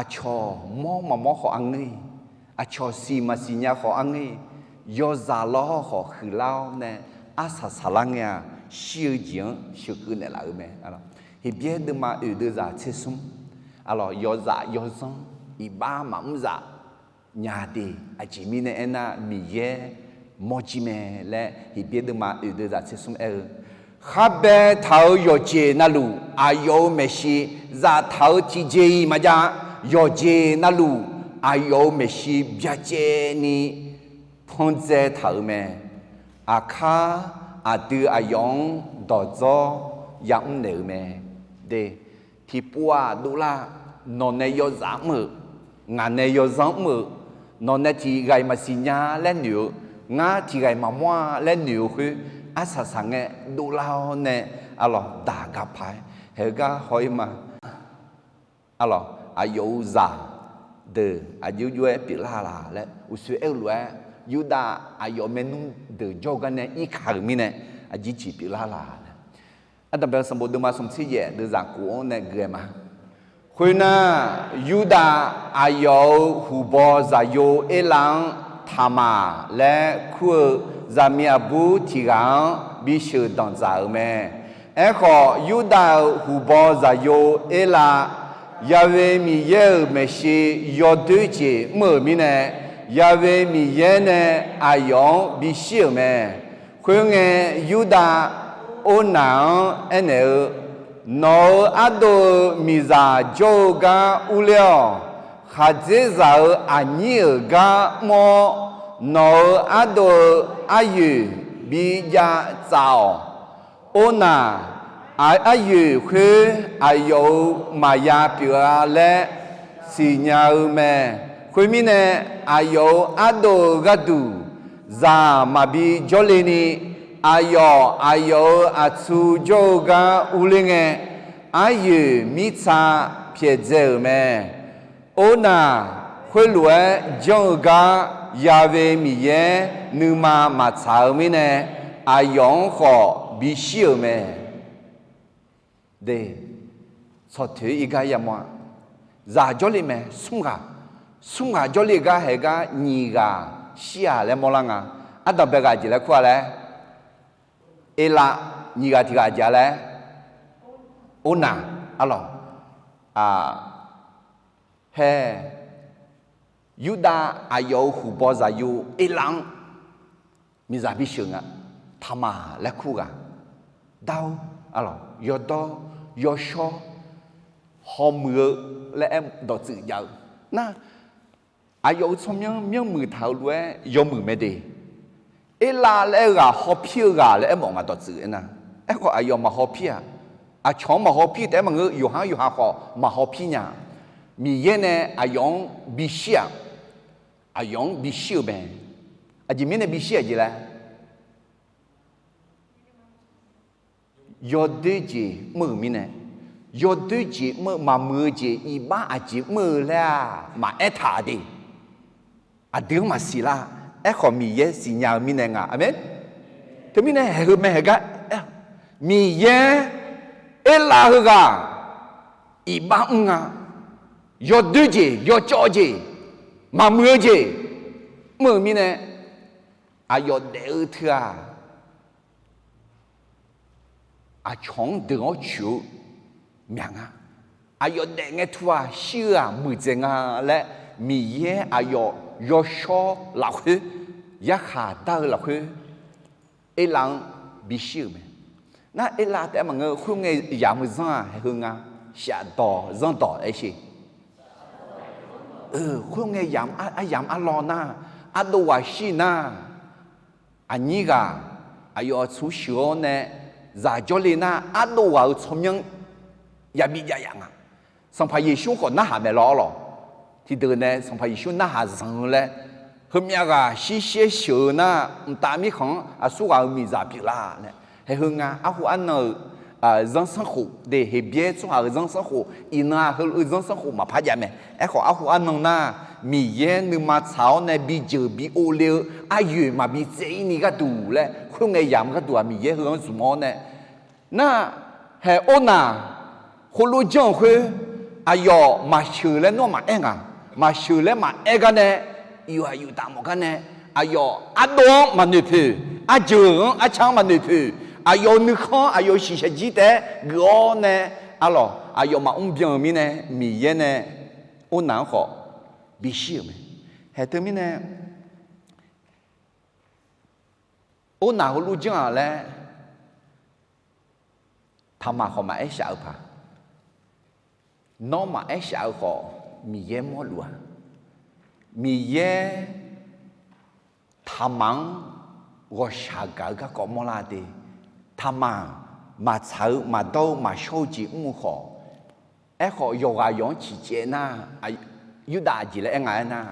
Aqcawq mawr maqmawr khawf arngeur-iq, aqcawq siq maqsiq nya khawf arngeur-iq, yawzaq lawr hawrkhawf huiqlar-awr nae arsaq saqlar ngae-aq, shir-eu jeq-anr sheuqkeuv naeqlaf-eu mae. Heqbyaer deuvma oeq deuvzaq tser smr, arlawq, yawzaq yawzanr iqbax maqmr zaf nya de. Aqjeq mirnae aernar, Miqyaer mawrjir mae laer Heqbyaer deuvma oeq deuvzaq tser smr aer-eu, kharbae taq-euq yawqjeq navluf aqyawf-euq maeqshi zaftaq-eu tiqjeq-iq maqjav. Yawqjeq navluf aqyawf-euq maeqshi byacaevni pandzae taq-euq mae. Aqkar aqdui aqyawf-anr dawqdzawr yamr naeq-eu mae. De, tiqpov-aq dovlar, nawq nae yawzaq mr-euq, ngaq nae yawzanr mr-euq, nawq nae tiq ghaq-iq maqsiq nya laer noeq-eu, ngar tiq ghaq-iq maqmawr-a laer noeq-eu khoer, arsaq saq ngae dovlar-awr nae, arlawq, daq gaq paq-aer haeq-eu gar haw-ir ma. Arlawq, aqyawf-euq zaq deuq aqjox jov-aer pyeuflar laq laer uqshoe aer-eu lof-aer, Yurdav aqyawf maernmr deuq jawr-eu gar nae irkaq-euq mirnae, aqjeq jeq pyeuflar laq laer, Ardanqbae-eu sanqbof deuvma smq tser yaef deuvzaq kof-anr nae gui-aer ma. Khoernar, Yurdav aqyawf-euq huqbaw zaqyo Erlav-anr Taqmaq laer kur-eu zaqmiq aqbur tiq ghaq-anr bisheuq danqdzaq-euq mae. Aerkhawf, Yurdav-euq huqbaw zaqyo Erlav, Ya'we Miqyaer-euq maeqshi yawdoer jeq mr-euq mirnae, Ya'we Miqyaer nae aqyawf-anr bishir-euq mae. Khoerngae, Yurdav Ornaq-anr aernaeq-eu, Nawq-euq ardov-eu miqzaq jawr-eu gar urler-awq. Khaqdzerzaq-euq aqnyir-euq gar mr-awr, nawq-euq ardov-eu aryoeq bijav tsaf-awq. Ornaq, aq, aryoeq khoer aqyawf-euq maqya pyeuf-a laer siqnya-eu mae. Khoermirnae, aqyawf-euq ardov-eu gharduq zaq maqbi jawrle ni, aqyawf, aqyawf-euq aqtsu jawr-eu gar urler ngae, aryoeq mirtsa pyaeqdzae-euq mae. Ornaq, khoerlof-aer janr-eu gar Ya'we Miqyaer nuima maqtsaq-eu mirnae, aqyawf-anr khawf bishir-euq mae. De, tsawq toeq-ir gar yamawr-a. zaq jawrle mae, smr ghaq. Smr ghaq jawrle-eu gar haeq gar nyiq ghaq shir-aq laer mawrlar nga. Ardanqbae ghaq jeq laer kur-a laer, Erlav, nyiq ghaq tiq ghaq jeq-a laer, Ornaq, arlawq, hae, Yurdav aqyawf-euq huqbaw zaqyo Erlav-anr miqzaq bisheuq nga. Taqmaq laer kur ghaq, dar-or, arlawq, yawdawr, yawshawr, hawmuiq-eu laer aer dawqtsuif jav-eu nar, aqyawf-euq tsawrmyanr myanrmuiq taq-eu lof-aer yawmuiq mae de. Erlav laer aer-eu ghaq hawpir-eu ghaq laer aermawf nga dawqtsuif aernar. Aerkhawf aqyawf maq hawpir-aq, aqcawq-anr maq hawpir taef-aer maqngeur, yawqha-anr yawqha khawf maq hawpir nya. Miqyaer nae aqyawf-anr bishir-aq, aqyawf-anr bishir-eu mae. Aqjeq mirnae bishir-aq jeq laer, yawdoer jeq mr-euq mirnae, yawdoer jeq mr-eu maqmuiq-eu jeq iqbax aqjeq mr-eu laer-aq maqaer taq de. Aqdui-anr maqsiq lar. Aerkhawf Miqyaer siqnya-eu mirnae nga. Aqmeq. Teumirnae haeq heu mae haeq gar, Miqyaer Erlav heughaq iqbax mr nga. Yawdoer jeq, yawcawv jeq, maqmuiq-eu jeq mr-euq mirnae, aqyawf daef-eu teu-aq, aqcawq-anr deuq-awr coeq-eu myaq nga. Aqyawf daef ngae teu-aq shir-eu-aq muiqdzaeq nga laer, Miqyaer aqyawf yawshawr lafkhoer, yarkhaq dar-eu lafkhoer, Erlav-anr bishir-euq mae. Nar Erlav taef-aer maqngeur, khoerngae yamq-eu zanr-aq haeq heu nga, shafdawq zanrdawq aer sher. Khoerngae yamq aryamq arlawr nar, ardov ghaq shir nar, aqnyir ghaq aqyawf aqtsu sheuq-awr nae zaq jawrle nar, ardov ghaq-euq tsawrmyanr yabi jav yaf nga. Sanqpaq Yeqsur khawf narhaq maeq lawr-awr lawq. Tiqdeuq nae Sanqpaq Yeqsur narhaq zanq-eu laer, heumyav ghaq shir shaer sheuq-eu nar, mqtav mirkhanq-anr aqsur ghaq-euq miqzaq pyeuflar nae, haeq heu nga. Arhu arnan-euq zanrsanrkhof de, Heqbyaer tsawrhaq-euq zanrsanrkhof, iqnan-aq heulof-eu zanrsanrkhof maqpar jav mae. Aerkhawf arhu arnan nar, Miqyaer nuima tsaq-awr nae bijeuq bi ovle-eu aryoeq maqbi tsaev-ir ni gharduq laer, khoerngae yamq gharduq-aq Miqyaer heu-anr zmq-awr nae, nar, haeq Ornaq heulof janr-euq khoer, aqyawf maqsheuq laer nawr maqaer nga. Maqsheuq laer maqaer gar nae, yuf-aq yuf taf mawf gar nae, aqyawf ardov-anr maqnoeq poeq, arjeuq-anr arcar-anr maqnoeq poeq, aqyawf-euq nuikhanr aqyawf-euq shiqshaq jir taef-aer geuf-awr nae, arlawq aqyawf maqmr byan-euq mirnae Miqyaer nae Ornaq-anr khawf bishir-euq mae. Haeq teumirnae Ornaq heulof janr-aq laer, Taqmaq khawf maqaer shaf-eu paq. Nawr maqaer shaf-eu khawf, Miqyaer mawrluf-a. Miqyaer Taqmaq-anr ghawqshaq gaq-eu garkawv mawrlar de. Taqmaq maqtsaq-eu maqdawr-eu maqshawr-eu jeq mr-eu khawf, aerkhawf yawqghaq yawq-anr ciqcaev nar, Yurdav aqjeq laer aer nga aernar,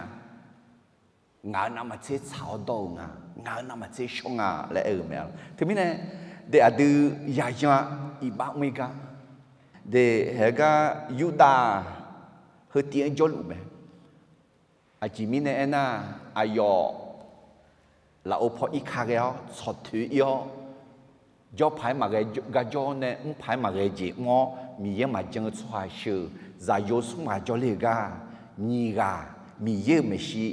ngaq-euq navmaqtser tsaq-awr dawr-eu nga, ngaq-euq navmaqtser shawr nga laer aer-eu mae. Teumirnae, de aqdui yayan-a iqbax mr-ir gar, de haeq gar Yurdav heu tiv-anr jawrluf mae. Aqjeq mirnae aernar, aqyawf lafov paw irka ghae-awr tsawqtoeq ir-awr, jawrpaq-aer maqghae gar jawr-awr nae mrpaq-aer maqghae jeq mr-awr, Miqyaer maqjan-eu tsawrhaq sheuq zaqyo smr ghaq jawrle-eu gar, nyiq ghaq Miqyaer-euq maeqshi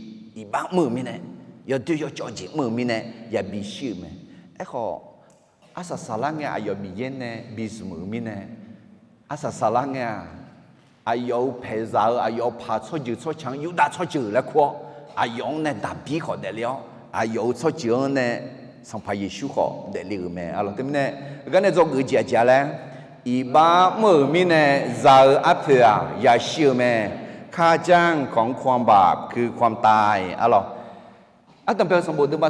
iqbax mr-euq mirnae, yawdoer yawcawv jeq mr-euq mirnae yabi shir-euq mae. Aerkhawf, arsaq saqlar ngae aqyawf Miqyaer nae bi zmq-euq mirnae, arsaq saqlar ngae-aq, aqyawf-euq paeqzaq-eu aqyawf-euq paq tsawrjeuq tsawrca-anr Yurdav tsawrjeuq laer kur-awr, aqyawf-anr nae daqbir khawf daefle-awr, aqyawf-euq tsawrjeuq-anr nae Sanqpaq Yeqsur khawf daefle-euq mae. Arlawq teumirnae, gar nae dzawgeuf-eu jeq aqjeq-a laer, iqbax mr-euq mirnae za-eu arpoeq-aq yashir-eu mae. ข้าพเจ้าของความบาปคือความตาย Arlawq, ardanqbae-eu sanqbof deuvma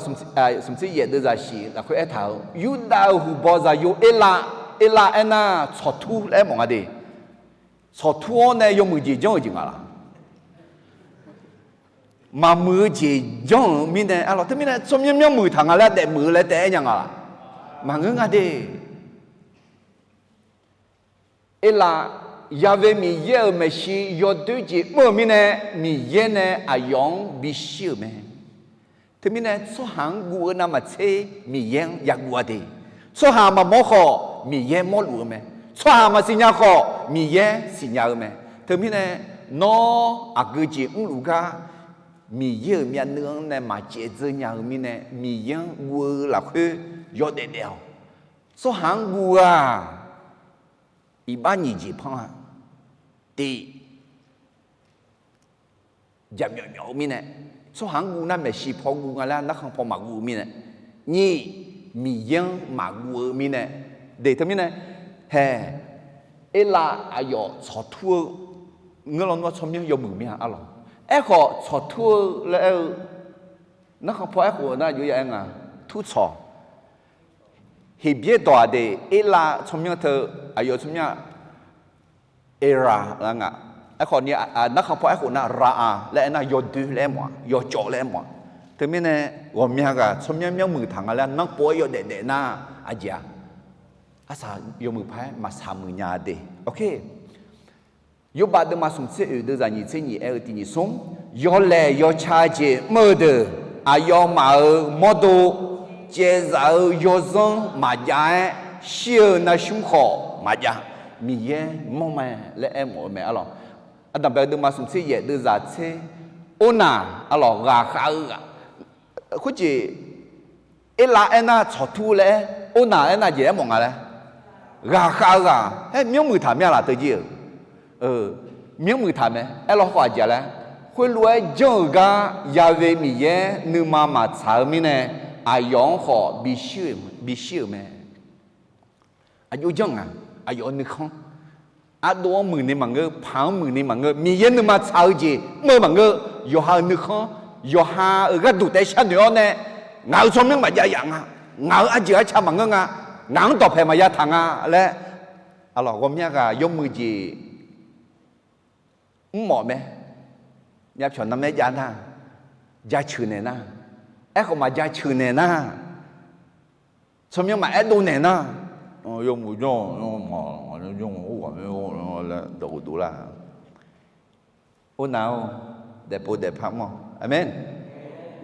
smqtser yaef deuvzaq shif lafkhoer aertaq-euq, Yurdav-euq huqbaw zaqyo Erlav, Erlav aernar tsawqtur laer mawf nga de. Tsawqtur-awr nae yawmuiq jeq janr-eu jeq nga laq? Maqmuiq-eu jeq janr-euq mirnae, arlawq teumirnae tsawrmyanr myanrmuiq taq nga laer daefmuiq-eu laer taef-aer nya nga laq? Maqngeur nga de. Erlav, Yaqve Miqyaer-euq maeqshi yawdoer jeq mr-euq mirnae, Miqyaer nae aqyawf-anr bishir-euq mae. Teumirnae tsawrhaq-anr guv-eu navmaqtser Miqyaer-anr yaguv-a de. Tsawrhaq maqmawr khawf Miqyaer mawrluf-eu mae. Tsawrhaq maqsiqnya khawf Miqyaer siqnya-eu mae. Teumirnae Nawr aqgeu jeq mrluf gar Miqyaer-euq myavnuiv-anr nae maqcaev dzeur nya-eu mirnae, Miqyaer-anr guv-eu lafkhoer yawdaef daef-awq. Tsawrhaq-anr guv-aq, iqbax nyiq jeq panr-a. Tiq, jaqmyawf myawf-eu mirnae, tsawrhaq-anr guv nar maeqshi paw guv nga laer narkhan paw maqguv-eu mirnae, nyiq, Miqyaer-anr maqguv-eu mirnae, de teumirnae, hae, Erlav aqyawf tsawqtur-eu ngeur lawnmr-anr tsawrmyanr yawmuiq mir-a arlawq. Aerkhawf tsawqtur-eu laer aer-eu, narkhan paw aerkhof nar jov ya aer nga, turtsawq. Heqbyaer dawq-aq de, Erlav tsawrmyanr teu, aqyawf tsawrmyanr-aq, Erlav lar nga. Aerkhawf ni, narkhan paw aerkhof nar Ra-a laer aer nar yawdoer laer aer mawf-a, yawcawv laer aer mawf-a. Teumirnae ghawqmya ghaq tsawrmyanr myanrmuiq taq nga laer nanrpov-aer yawdaef daef nar, aqjeq-aq, arsaq yawmuiq paq-aer maqsaq muiq nya de. Yawrbav deuvma smq tser oeq deuvzaq nyiq tser nyiq aer-eu tiq nyiq smr, yawlaeq yawca jeq mr-eu deuq, aqyawfmaf-euq mawrdo caevzaf-eu yawzanr maqjav-aer shir-eu narsmr khawf maqjav, Miqyaer mawr mae laer aermawf-eu mae arlawq. Ardanqbae-eu deuvma smq tser yaef deuvzaq tser, ornaq arlawq, ghaqkhav-eu ghaq, khoerjeq, Erlav aernar tsawqtur laer aer, ornaq aernar jeq aermawf nga laer, ghaqkhav-eu ghaq aer myanrmuiq taq mir-a laf teujir-euq, myanrmuiq taq mae. Aerlawkhawf aqjeq laer, khoerlof-aer janr-euq gar Ya'we Miqyaer nuima maqtsaq-eu mirnae, aqyawf-anr khawf bishir-euq mae. Aqjox janr nga, aqyawf-euq nuikhanr, ardov-anr muiqni maqngeur, paq-anr muiqni maqngeur, Miqyaer nuima tsaq-eu jeq mr-eu maqngeur, yawqha-euq nuikhanr, yawqha-euq gharduq taef-aer sharnoeq-awr nae, ngaq-euq tsawrmyanr maqjav yaf nga, ngaq-euq arjeuq arca maqngeur nga, ngaq-anr dawqpaeq maqya taq nga laer, aqlawq ghawqmya ghaq yawmuiq jeq mrmawf mae. Myavpyawq narmaer jav nar, jaceuq naeq nar, aerkhawf maqjaceuq naeq nar, tsawrmyanr maqaer dov naeq nar, yawmuiq janr-awq, janr-awq, janr-awq, or ghaq ma, laer dawq uqduq lar. Ornaq-or, daefpov daefpar mr-awq. Aqmeq.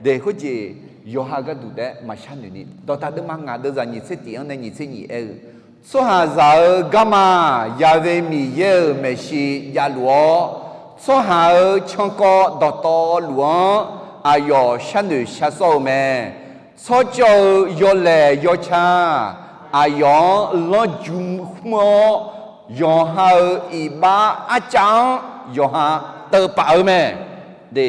De khoerjeq yawqha gharduq taef-aer maqshar noeq ni, dawqtaq deuvma ngaq deuvzaq nyiq tser tiq-anr nae nyiq tser nyiq aer-eu, tsawrhaqzaq-euq garma Ya'we Miqyaer-euq maeqshi javluf-awr, tsawrhaq-euq cankawv dawqtawvluf-anr aqyawf sharnoeq shar sawr-eu mae. Tsawrcawv-eu yawlaeq yawca aqyawf-anr lanrju khmr-awr, yawqha-euq iqbax arcav-anr yawqha teuvpaf-eu mae. De,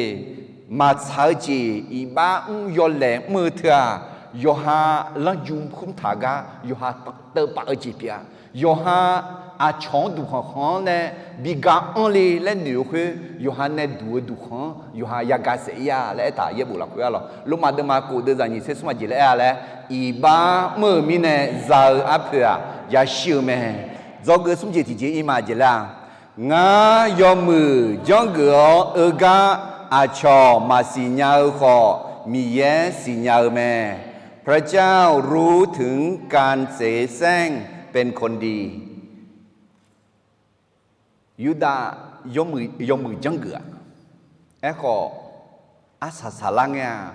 maqtsaq-eu jeq iqbax mr yawlaeq mr-eu teu-aq, yawqha lanrju khmr taq gar yawqha teuvpaf-eu jeq pyeuf-a. Yawqha aqcawq-anr duqkhanq khanq-anr nae bi ga anr le laer noeq-eu khoer, yawqha nae duq-eu duqkhanq-anr yawqha yagaq saef-ir-a laer aertaq yaerbof lafkhoer arlawq. Lormav deuvma kof deuvzaq nyiq tser smr aqjeq laer aer-a laer, iqbax mr-euq mirnae za-eu arpoeq-aq yashir-eu mae. Dzawgeuf smr jeq tiqjeq ir ma aqjeq laer-a, ngar yawmuiq janrgeuf-awr eu gar aqcawq maqsiq nya-eu khawf, Miqyaer siqnya-eu mae. พระเจ้ารู้ถึงการเสแสร้งเป็นคนดี Yurdav yawmuiq janrgeuf-aq, aerkhawf arsaq saqlar ngae-aq,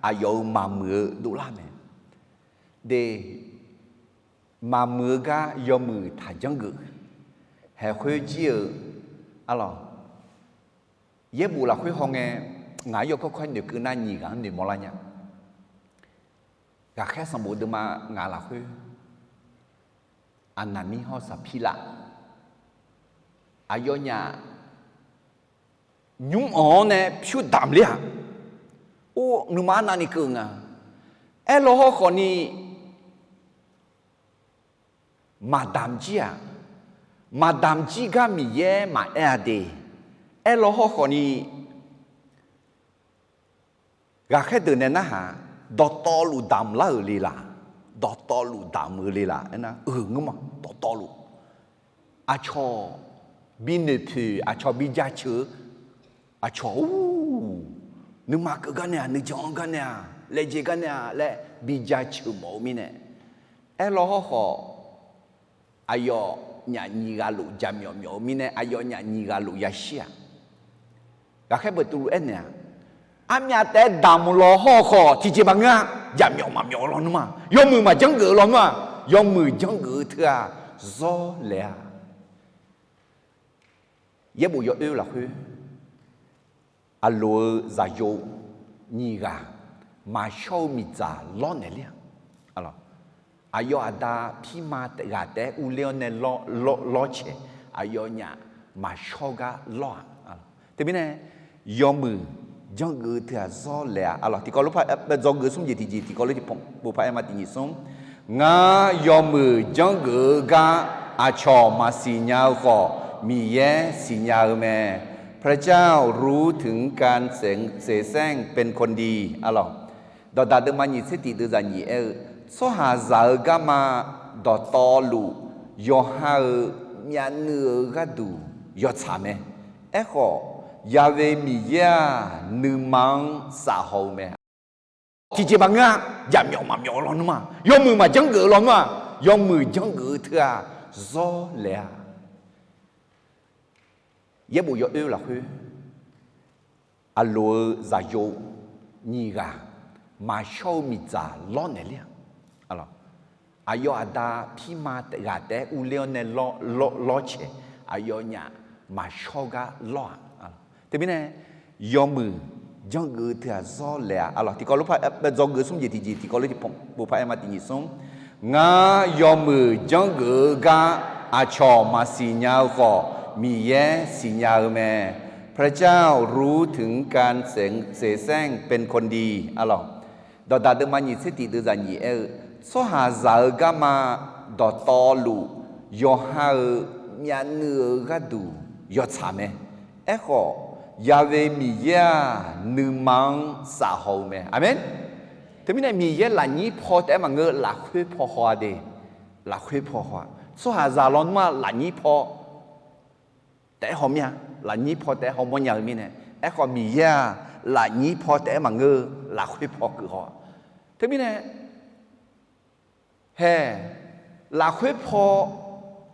aqyawf-euq maqmuiq-eu dovlar mae. De, maqmuiq-eu gar yawmuiq taq janrgeuf. Haeqkhoer jir-eu arlawq, yaerbof lafkhoer hawngae, ngaq-anr yawkawr kawr-aer noeqkeuv nar nyiq ghaq-anr noeqmawr lar nya. Ghaqkhaer sanqbof deuvma ngaq lafkhoer, Aqnaqmir hawr Saqpirlav, aqyawfnyaf nymr-anr-awr nae pyur damq ler-aq, or nuima arnavni keuv nga. Aerlaw hawrkhawf ni maqdamq jir-aq, maqdamq jir gar Miqyaer maqaer-a de. Aerlaw hawrkhawf ni ghaqkhaer deuq nae narhaq, dawqtawvluf damq lar-euq le laq, dawqtawvluf damq-eu le laq aernar, euq ngeur ma, dawqtawvluf. Aqcawq bi noeqpoeq, aqcawq bi jaceuq-eu, aqcawq-or, nuima keuv gar nae-aq, nuijan-anr gar nae-aq, laejae gar nae-aq laer bi jaceuq mawf-eu mirnae, aerlaw hawrkhawf aqyawfnyaf nyiq ghaq luf jaqmyawf myawf-eu mirnae, aqyawfnyaf nyiq ghaq luf yashir-aq, ghaqkhaer Beqtuvluv aernaeq-aq, armyav taef-aer damq law hawrkhawf tiqjeq maqngeur-a. Jaqmyawf maqmyawf-eu lawnmr-aq, yawmuiq maqjanrgeuf-eu lawnmr-aq, yawmuiq janrgeuf-eu teu-aq, zawr laeq-a. Yaerbof yawoer lafkhoer, aqloq-eu zaqyo nyiq ghaq maqshawr-eu miqdzaq lawrnaeq ler-a. Aqyawf aqda pirma ghaq taef-aer urler-awr nae lawrcaeq, aqyawfnyaf maqshawr gar lawr-aq. Teumirnae, yawmuiq janrgeuf-eu teughaq zawr laeq-a. Tiqkawv lof par dzawgeuf smr jeq tiqjeq, tiqkawv lof tiqpov par aer ma tiqnyiq smr. Ngar yawmuiq janrgeuf-eu gar aqcawq maqsiq nya-eu khawf, Miqyaer siqnya-eu mae. พระเจ้ารู้ถึงการเสแสร้งเป็นคนดี Dawqdaq deuvma nyiq tser tiq deuvzaq nyiq aer-eu, tsawrhaqzaq-eu garma dawqtawvluf yawqha-euq myavnuiv-eu gharduq yawtsaq mae. Aerkhawf, Ya'we Miqyaer-aq, nuima-anr safhaw-eu mae. Tiqjeq maqngeur-a. Jaqmyawf maqmyawf-eu lawnmr-aq, yawmuiq maqjanrgeuf-eu lawnmr-aq, yawmuiq janrgeuf-eu teughaq zawr laeq-a. Yaerbof yawoer lafkhoer, aqloq-eu zaqyo nyiq ghaq maqshawr-eu miqdzaq lawrnaeq ler-a. Aqyawf aqda pirma ghaq taef-aer urler-awr nae lawrcaeq, aqyawfnyaf maqshawr gar lawr-aq. Teumirnae, yawmuiq janrgeuf-eu teughaq zawr laeq-a. Tiqkawv lof par dzawgeuf smr jeq tiqjeq, tiqkawv lof tiqpov par aer ma tiqnyiq smr. Ngar yawmuiq janrgeuf-eu gar aqcawq maqsiq nya-eu khawf, Miqyaer siqnya-eu mae. พระเจ้ารู้ถึงการเสแสร้งเป็นคนดี Dawqdaq deuvma nyiq tser tiq deuvzaq nyiq aer-eu, tsawrhaqzaq-eu garma dawqtawvluf yawqha-euq myavnuiv-eu gharduq yawtsaq mae. Aerkhawf, Ya'we Miqyaer-aq, nuima-anr safhaw-eu mae. Aqmeq. Teumirnae Miqyaer lafnyir paw taef-aer maqngeur, lafkhoer paw haw-a de. Lafkhoer paw haw-a. Tsawrhaqzaq lawnmr-aq lafnyir paw taef-aer hawmir-a. Lafnyir paw taef-aer hawmawr nya-eu mirnae. Aerkhawf Miqyaer-aq, lafnyir paw taef-aer maqngeur, lafkhoer paw keuv haw-a. Teumirnae, hae, lafkhoer paw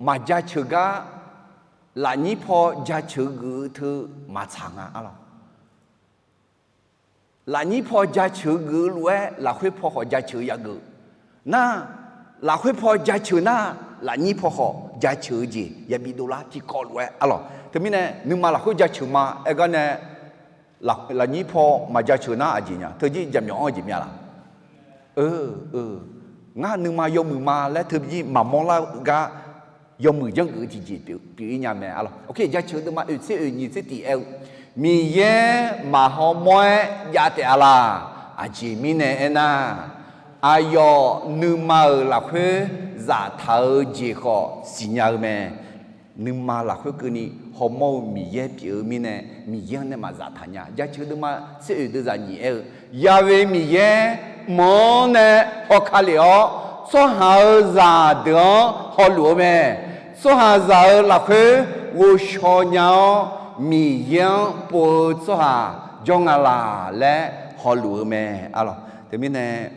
maqjaceuq gar, lafnyir paw jaceuq geuf-eu teu maqtsaq nga-a lawq. Lafnyir paw jaceuq geuf-eu lof-aer lafkhoer paw khawf jaceuq yageuf nar, lafkhoer paw jaceuq nar, lafnyir paw khawf jaceuq-eu jeq yabi dovlar tiqkawv lof-aer-a lawq. Teumirnae nuima lafkhoer jaceuq ma aer gar nae, lafnyir paw maqjaceuq nar aqjeq nya, teujir jaqmyawf-anr-eu jeq myav laf? Ngar nuima yawmuiq ma laer teujir maqmawr lar-eu gar, yawmuiq janrgeuf-eu tiqjeq pyeuf-ir nya mae-a lawq. Jaceuq deuvma oeq tser oeq nyiq tser tiq aer-eu, Miqyaer maqhaw mawr-aer jav taef-a laq? Aqjeq mirnae aernar, aqyawf nuima-euq lafkhoer zaftaq-eu jeq khawf siqnya-eu mae. Nuima lafkhoer keuvni hawmawr-eu Miqyaer pyeuf-eu mirnae, Miqyaer-anr nae maqzaftaq nya. Jaceuq deuvma tser oeq deuvzaq nyiq aer-eu, Ya'we Miqyaer mq-anr nae haw ka lef-awr, tsawrhaq-euq zaqdeuq-anr hawluf-eu mae. Tsawrhaqzaq-euq lafkhoer ghovshaw nya-awr, Miqyaer-anr pov-eu tsawrhaq jawr nga laq laer hawluf-eu mae-a lawq. Teumirnae,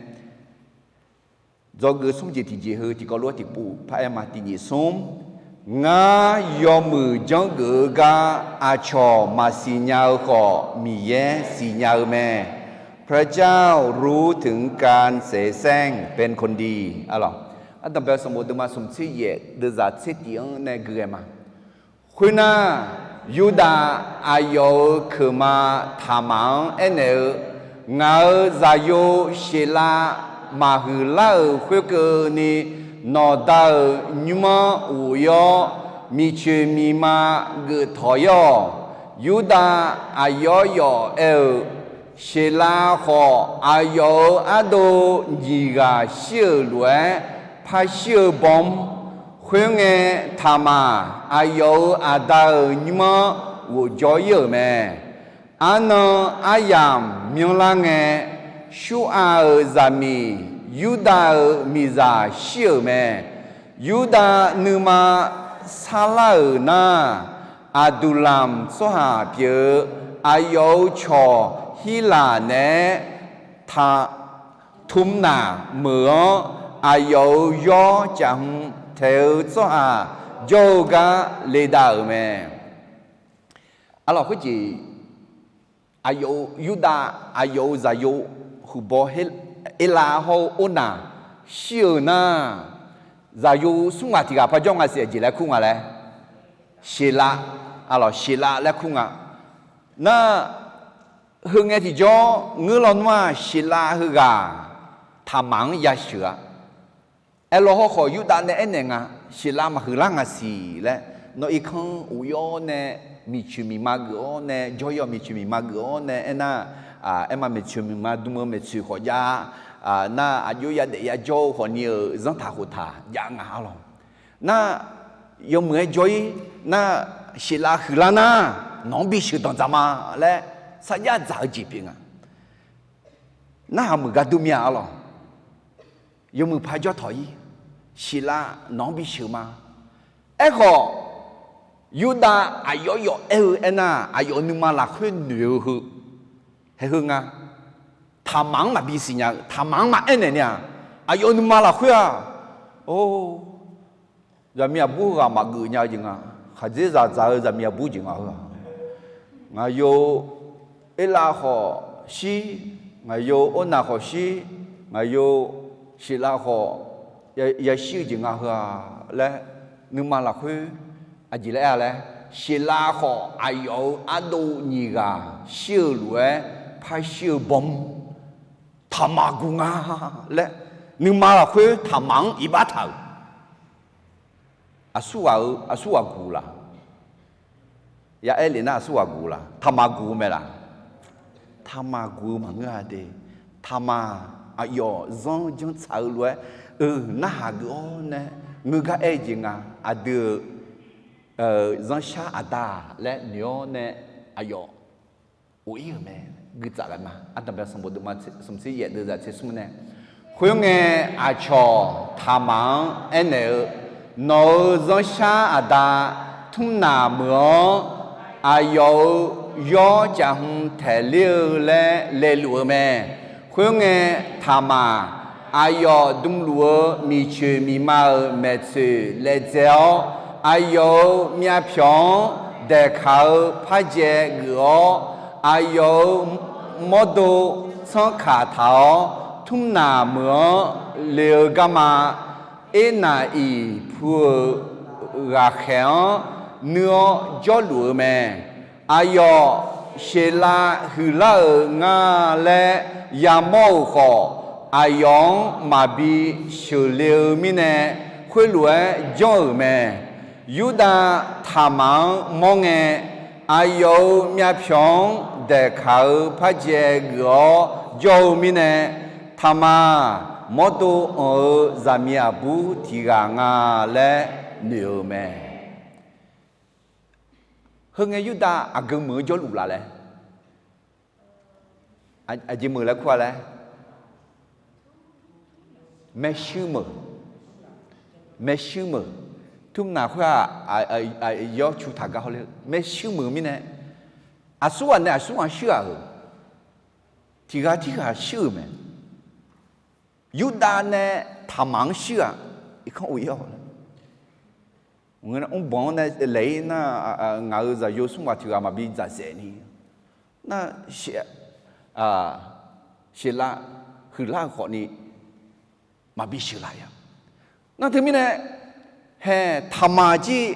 dzawgeuf smr jeq tiqjeq heu tiqkawv lof-aer tiqpov paraer ma tiqnyiq smr. Ngar yawmuiq janrgeuf-eu gar aqcawq maqsiq nya-eu khawf, Miqyaer siqnya-eu mae. พระเจ้ารู้ถึงการเสแสร้งเป็นคนดี Ardanqbae-eu sanqbof deuvma smq tser yaef deuvzaq tser tiq-anr nae gui ghae ma. Khoernar, Yurdav aqyawf-euq keuqma Taqmaq-anr aernaeq-eu, Ngaq-euq zaqyo Sheqlav maqhuiq lar-euq khoerkeuvni, nawqda-euq nymr-anr ghof-ir-awr, miqcoeq miqma geuf tawq-ir-awq. Yurdav aqyawf yawf aer-euq, Sheqlav khawf, aqyawf-euq ardov nyiq ghaq shir-euq lof-aer par shir-eu bawr-mr. Khoerngae, Taqmaq aqyawf-euq aqda-euq nymr-anr ghofjawr-ir-euq mae. Arnan aryamq myanrlar ngae, Surnav-euq zaqmiq Yurdav-euq miqzaq shir-euq mae. Yurdav nuima sarlar-euq nar, Aqduqlamq tsawrhaq pyeuf-eu aqyawf-euq cawq Hirlaq naeq-aer Taqtumnaq meuq-anr, aqyawf-euq yawr caqhmq taeq-eu tsawrhaq jawr-eu gar ledav-euq mae. Arlawq khoerjeq, aqyawf-euq Yurdav aqyawf-euq zaqyo huiqbawr Erlav hawr-eu Ornaq shir-euq nar, zaqyo smr ghaq tiq ghaq par jawr nga siq aqjeq laer kur nga laer, Sheqlav, Arlawq, Sheqlav laer kur nga. Nar, heungae tiqjawr ngeur lawnmr-aq, Sheqlav heughaq Taqmaq-anr yasheuq-a. Aerlawq hawkhawf, Yurdav nae aernaeq nga, Sheqlav maqhuiqlar nga siq laer, nawr irkanr of-ir-awr nae, miqcoeq miqma geuf-awr nae, jawryawq miqcoeq miqma geuf-awr nae aernar, aerma miqcoeq miqma dm-eu maeqtsoeq khawf jav, nar aqjox yadaef yajawr-eu khawfni-euq zanrtaq khoftaq jav nga arlawq. Nar, yawmuiq-aer jawr-ir, nar, Sheqlav huiqlar nar, nawq-anr bisheuq danqdzaq ma laer sarjax dzaq-eu jeq pyeuf nga. Narhaq meuq gar dur mir-a arlawq. Yawmuiq paq jawr tawq-ir, Sheqlav nawq-anr bisheuq ma. Aerkhawf, Yurdav aqyawf yawf aer-eu aernar, aqyawf nuima lafkhoer noeq-eu heu, haeq heu nga. Taqmaq-anr maqbi siqnya-eu, Taqmaq-anr maqaer naeq ni-aq, aqyawf nuima lafkhoer-aq, or, zaqmiq aqbur heughaq maqgeuf nya-eu jeq nga. Khaqdzerzaq dzaq-eu zaqmiq aqbur jeq nga heu-aq, ngaq yo Erlav khawf shir, ngaq yo Ornaq khawf shir, ngaq yo Sheqlav khawf yashir-eu jeq nga heu-aq laer, nuima lafkhoer aqjeq laer aer-a laer, Sheqlav khawf aqyawf-euq ardov nyiq ghaq shir-eu lof-aer par shir-eu bawm, Taqmaq guq nga laer, nuima lafkhoer Taqmaq-anr iqbax taq-euq. Aqsurghaq-eu, aqsurghaq guq laq? Ya aer lef nar aqsurghaq guq laq? Taqmaq guq-eu mae laq? Taqmaq guq-eu maqngeur-a de. Taqmaq aqyawf zanr janr tsaq-eu lof-aer, eu, narhaq geuf-awr nae ngeur gar aer-eu jeq nga. Aqdui-euq zanrshar aqda laer noeq-awr nae aqyawf of-ir-euq mae. Guitsaf ghae ma. Ardanqbae sanqbof deuqma smq tser yaef deuq zaq tser smr nae, khoerngae, aqcawq Taqmaq-anr aernaeq-eu, Nawq-euq zanrshar aqda Tmrnaq meuq-anr aqyawf-euq yawr caf hmq taeq ler-eu laer laeluf-eu mae. Khoerngae, Taqmaq aqyawf dmluf-eu miqcoeq miqma-euq maeqtsoeq laedzae-awr, aqyawf-euq myavpyawq-anr daeqkaq-eu parjae geuf-awr, aqyawf-euq mawrdo tsanrkaq taq-awr, Tmrnaq meuq-anr le-eu garma, Ernav-iq pu-euq ghaqkhaeq-anr nuir-awr jawrluf-eu mae. Aqyawf Sheqlav huiqlar-euq nga laer yamawr-euq khawf, aqyawf-anr maqbi sheuqle-eu mirnae, khoerlof-aer janr-euq mae. Yurdav Taqmaq-anr mawr ngae, aqyawf-euq myavpyawq-anr daeqkaq-eu parjae geuf-awr jawr-eu mirnae, Taqmaq mawrdo anq-eu zaqmiq aqbur tiq ghaq nga laer noeq-eu mae. Heungae Yurdav aqgeu meuq-eu jawrluf laf laer, aqjeq meuq laer kur-a laer, maershuir meuq, maershuir meuq, Tmrnaq khoer-aq, yawr cu taq gar hawr ler-eu maershuir meuq mirnae, aqsurghaq nae aqsurghaq shuir-aq-euq, tiq ghaq tirghaq shuir-euq mae. Yurdav nae Taqmaq-anr shuir-aq, irkanr of-ir-awq. Mrbanq-anr nae laeq-ir nar, ngaq-euq zaqyo smr ghaq tiq ghaq maqbi dzaqsaef ni, nar, Sheqlav huiqlar-eu khawfni maqbi sheuqlaf-a. Nar teumirnae, hae, Taqmaq jir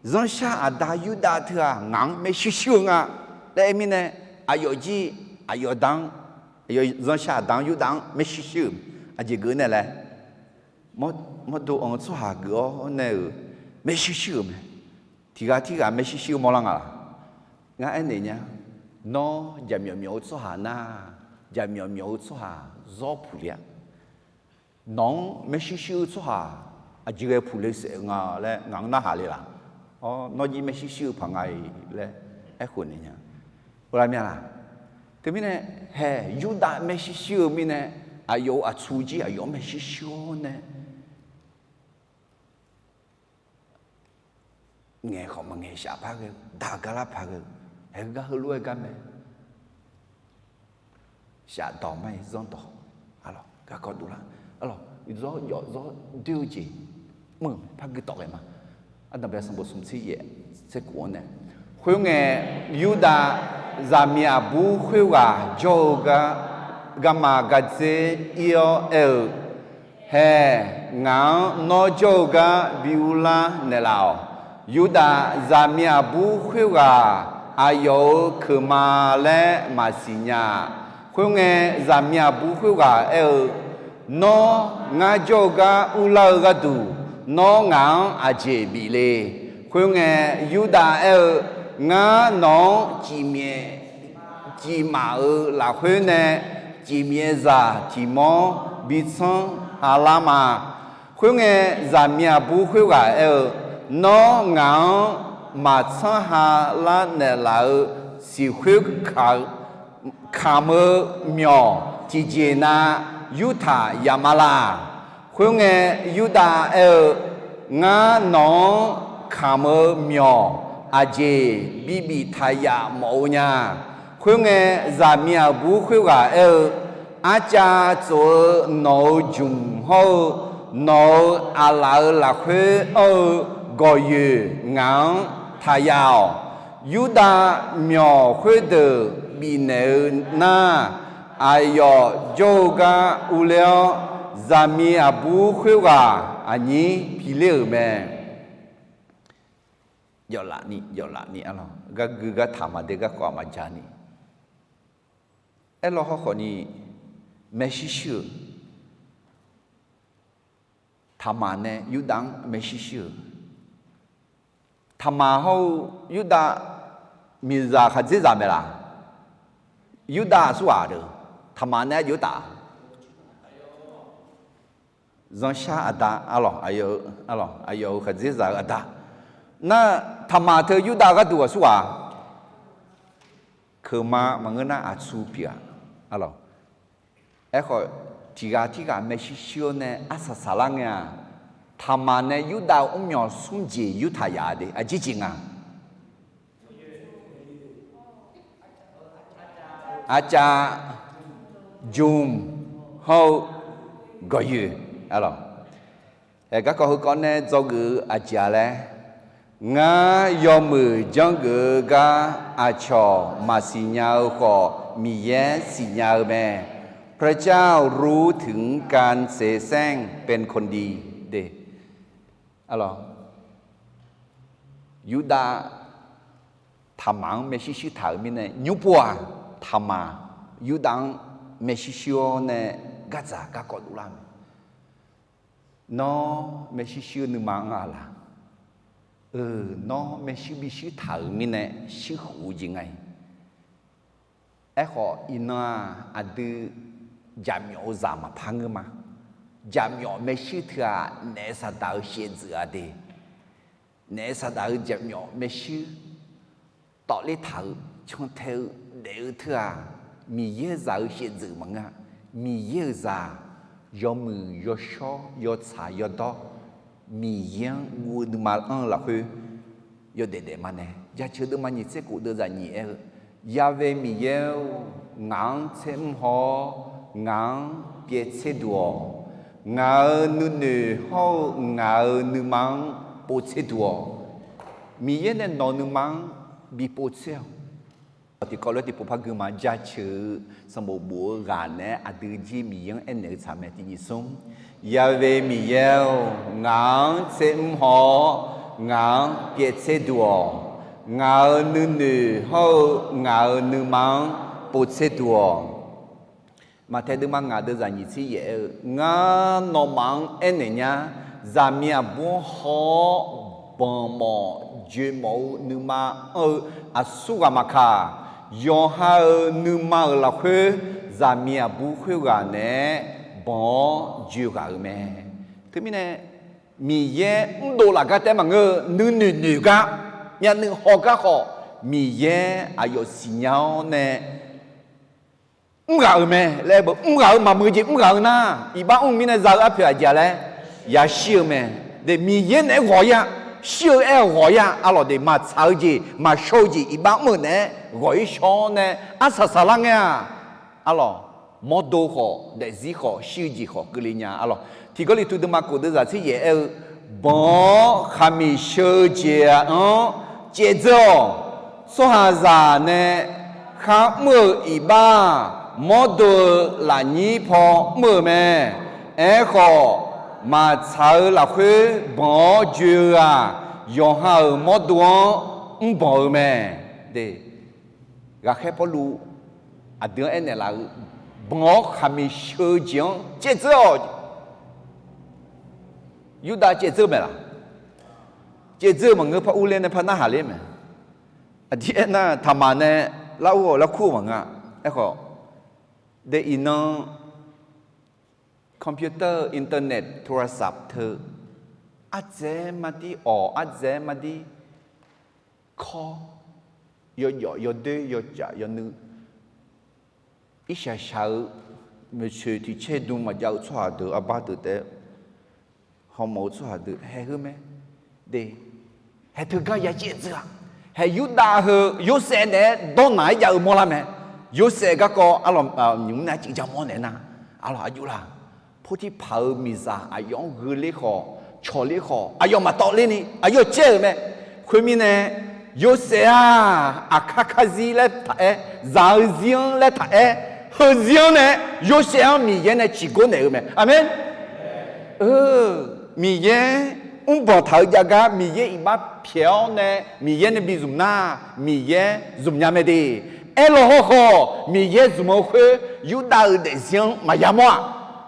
zanrshar aqda Yurdav teughaq ngaq-anr maershuir shuir-eu nga laer aer mirnae, aqyawf jir, aqyawf da-anr, aqyawf zanrshar aqda-anr Yurdav-anr maershuir shuir-euq, aqjeq geuf nae laer, mawrdo anq-eu tsawrhaq geuf-awr nae-euq maershuir shuir-euq mae. Tiq ghaq tirghaq maershuir shuir-eu mawrlar nga laq? Ngar aernaeq nya, nawr jaqmyawf myawf-eu tsawrhaq nar, jaqmyawf myawf-eu tsawrhaq zawr puq le-a. Nawq-anr maershuir shuir-eu tsawrhaq aqjeq ghae puq le saef-eu nga laer ngaq-anr narhaq le laq? Awr, nawr jir maershuir shuir-eu paq nga-iq laer aerkhof naeq nya. Oe lar mya laq? Teumirnae, hae, Yurdav maershuir shuir-eu mirnae, aqyawf-euq aqtsu jir aqyawf-anr maershuir shuir-awr nae, ngaeq khawf maqngaeq shaf par ghae-eu, daq gar lar paq ghae-eu, haeq gar heulof-aer gar mae. Shafdawq mar-iq zanrdawq, arlawq, garkawv dovlar, arlawq, zawr jawf zawr doer-eu jeq mr-euq mae, par gui tawf ghae ma. Ardanqbae sanqbof smq tser yaef tser kof-anr nae, khoerngae, Yurdav zaqmiq aqbur khoerghaq jawr-eu gar, garma gardzer ir-awr aer-eu, Hae, ngaq-anr nawr jawr-eu gar bi urlar naeqlaf-awq. Yurdav zaqmiq aqbur khoerghaq aqyawf-euq keuq ma laer maqsiq nya. Khoerngae, zaqmiq aqbur khoerghaq aer-eu, Nawr, ngar jawr-eu gar urlar-eu gharduq, nawr ngaq-anr aqjeq bif le. Khoerngae, Yurdav aer-eu, Ngar nawq-anr cifmyaef cifmaf-euq lafkhoer nae, cifmyaef zaq tiq mawr bi tsanr ha lar ma. Khoerngae, zaqmiq aqbur khoerghaq aer-eu, Nawr, ngaq-anr maqtsanr ha lar naeqlaf-eu siqkhoer kamq-eu myawq tiqjeq na yurtaq yaf ma laq. Khoerngae, Yurdav aer-eu, Ngar nawq-anr kamq-eu myawq aqjeq bibif taq yaf mawf-eu nya. Khoerngae, zaqmiq aqbur khoerghaq aer-eu, Arcav tsof-eu nawq-euq jmq hawr-eu nawq-euq aqlaf-euq lafkhoer anr-eu gawqyoeq ngaq-anr taq yaf-awq. Yurdav myawq khoerdeuq bifnaeq-eu nar, aqyawf jawr-eu gar urler-awr, zaqmiq aqbur khoerghaq aqnyir piler-euq mae. Yawflaf ni, yawflaf ni arlawq, gar gui gar taq maqde garkawv maqja ni. Aerlawr hawrkhawf ni, maershuir shuir-euq, Taqmaq nae Yurdav-anr maershuir shuir-euq. Taqmaq hawr-eu Yurdav miqzaq khaqdzerzaq mae laq? Yurdav aqsurghaq deuq, Taqmaq nae arjeuv taf. Zanrshar aqda, arlawq, aqyawf-euq khaqdzerzaq-eu aqda. Nar, Taqmaq teu Yurdav gharduq aqsurghaq keuqma maqngeur nar aqtsu pyeuf-a, arlawq. Aerkhawf, tiqghaq tirghaq maershuir shuir-awr nae arsaq saqlar ngae-aq, Taqmaq nae Yurdav-euq mrmyawq smr jeq yurtaq yaf-a de, aqjeq jeq nga. Arcav, jmq, hawr-eu gawqyoeq, arlawq. Aer, garkawv heukawv nae dzawgeuf-eu aqjeq-a laer, Ngar yawmuiq janrgeuf-eu gar aqcawq maqsiq nya-eu khawf, Miqyaer siqnya-eu mae. พระเจ้ารู้ถึงการเสแสร้งเป็นคนดี de, arlawq. Yurdav Taqmaq-anr maershuir shuir taq-euq mirnae, nymr pov-aq, Taqmaq Yurdav-anr maershuir shuir-awr nae gardzaq garkawv dovlar mae. Nawr maershuir shuir-eu nuima anr-a laq? Eu, nawr maershuir bi shuir taq-euq mirnae shuir khof-eu jeq nga-iq. Aerkhawf, iqnan-aq, aqdui jaqmyawf-eu zaq maqpar ngeur ma. Jaqmyawf maershuir teu-aq, naef saqdaq-eu shaevdzeuf-a de. Naef saqdaq-eu jaqmyawf maershuir tawvler taq-eu, cantae-eu, daef-eu teu-aq, Miqyaer-euq zaq-eu shaevdzeuf maqngeur-a. Miqyaer-euq zaq yawmuiq yawshawr yawtsaq yawdawr, Miqyaer-anr guv-eu nuima anr-eu lafkhoer yawdaef daef ma nae, jaceuq deuvma nyiq tser khof deuvzaq nyiq aer-eu, Ya've Miqyaer-or, ngaq-anr tser mr haw-awr, ngaq-anr pyaev tser duq-awq. Ngaq-euq nuinoeq hawr-eu ngaq-euq nuima-anr pov tser duq-awq. Miqyaer nae nawq-eu nuima-anr bi pov tser-awq. Tiqkawv lof-aer tiqpov par gui ma. Jaceuq-eu sanqbof bof-eu ghaq naeq-aer aqdui jir Miqyaer-anr aernaeq-eu tsaq mae. Tiq nyiq smr, Ya've Miqyaer-or, ngaq-anr tser mr haw-awr, ngaq-anr pyaev tser duq-awq. Ngaq-euq nuinoeq hawr-eu ngaq-euq nuima-anr pov tser duq-awq. Maqtaeq deuvma ngaq deuvzaq nyiq tser yaef aer-eu, Ngar nawmaf-anr aernaeq nya, zaqmiq aqbur-anr haw-awr, banq mawf joe mawf-eu nuima anr-eu aqsur ghaq maqkaq, yawqha-euq nuima-euq lafkhoer zaqmiq aqbur khoerghaq naeq-aer banq-awr joe ghaq-euq mae. Teumirnae, Miqyaer mrdov laf gar taef-aer maqngeur-eu, nuinoeq noeq gar, myavnuiv haw gar khawf, Miqyaer aqyawf siqnya-awr nae mrghaq-euq mae laer, mrghaq-eu maqmuiq jeq mrghaq-eu nar, iqbax mr-eu mirnae za-eu arpoeq aqjeq-a laer, yashir-eu mae. De, Miqyaer naeq-aer ghawq-ir-a, shir-eu aer-eu ghawq-ir-a, arlawq de, maqtsaq-eu jeq maqshawr-eu jeq iqbax mr-euq naeq-aer ghawq-ir shawr-awr nae arsaq saqlar ngae-aq, arlawq, mawrdo khawf daefzir khawf shir-eu jeq khawf keuvle nya, arlawq. Tiq Gawrliqtu deuvma khof deuvzaq tser yaef aer-eu, banq-awr khaqmiq sheu-eu jeq-anr caevdzeur-awq. Tsawrhaqzaq nae khar mr-euq iqbax-aq, mawrdo-eu lafnyir paw mr-euq mae. Aerkhawf, maqtsaq-eu lafkhoer banq-awr joe-eu-aq, yawqha-euq mawrdo-anr mrbanq-eu mae. De, ghaqkhaer Pawrluv aqdui-anr aernaeq laf-eu, banq-awr khaqmiq sheu-eu jeq-anr caevdzeur-awq. Yurdav caevdzeur mae laq? Caevdzeur-eu maqngeur, par urler nae par narhaq ler mae. Aqdir aernar, taqmaq nae lar ur-awq, lar kur-eu maqngeur-a. Aerkhawf, de iqnan computer, internet, โทรศัพท์ teu ardzaeq-aer mardir awq, ardzaeq-aer mardir kawr, yawjawf yawdoer yawcaf yawnuiv, irshaq shaq-eu, maeqtsoeq tiq caer dm maqjav-eu tsawrhaq deuq, arbar deuq taef-aer hawmawf-eu tsawrhaq deuq haeq heu mae. De, haeq teugar ya caevdzeur-a. Haeq Yurdav heu Yorsaev naeq-aer dawrnaq-aer jav-eu mawrlar mae. Yorsaev garkawv arlawq nymq mr nae arcuiv ja mawr naeq nar, arlawq aqjox laq, Portirpaq-euq miqzaq aqyawf-anr gheu ler khawf, cawq ler khawf, aqyawf maqtawv ler ni aqyawf caer-euq mae. Khoermirnae, Yorsaev-aq, aqkar karzir laer taq-aer, zaq-eu zir-anr laer taq-aer, heuzir-anr nae Yorsaev-anr Miqyaer nae ciqgor naeq-eu mae. Aqmeq. Miqyaer mrbanq taq-eu jav gar Miqyaer iqbax pyaeq-awr nae Miqyaer nae bi zmq nar, Miqyaer zmqnya mae de. Aerlawq hawkhawf, Miqyaer zmq-eu khoer Yurdav-euq daefzir-anr maqya mawr-aq,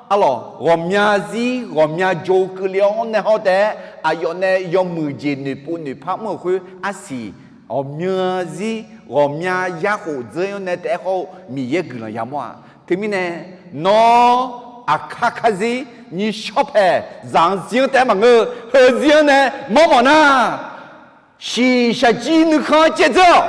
arlawq, ghawqmya zir ghawqmya jo keuvle-awr nae hawr taef-aer aqyawf nae yawmuiq jeq noeqpov noeqpar mr-euq khoer arsiq, ghawqmya zir ghawqmya yarkhof dzeur-anr nae taef-aer hawr-eu Miqyaer guiqlanq ya mawr-aq. Teumirnae, nawr aqkar karzir nyiq shawr paeq zaq-anr zir-anr taef-aer maqngeur, heuzir-anr nae mawrmawf nar, shiqshaq jir nuikhanr-anr caevdzeur-awq.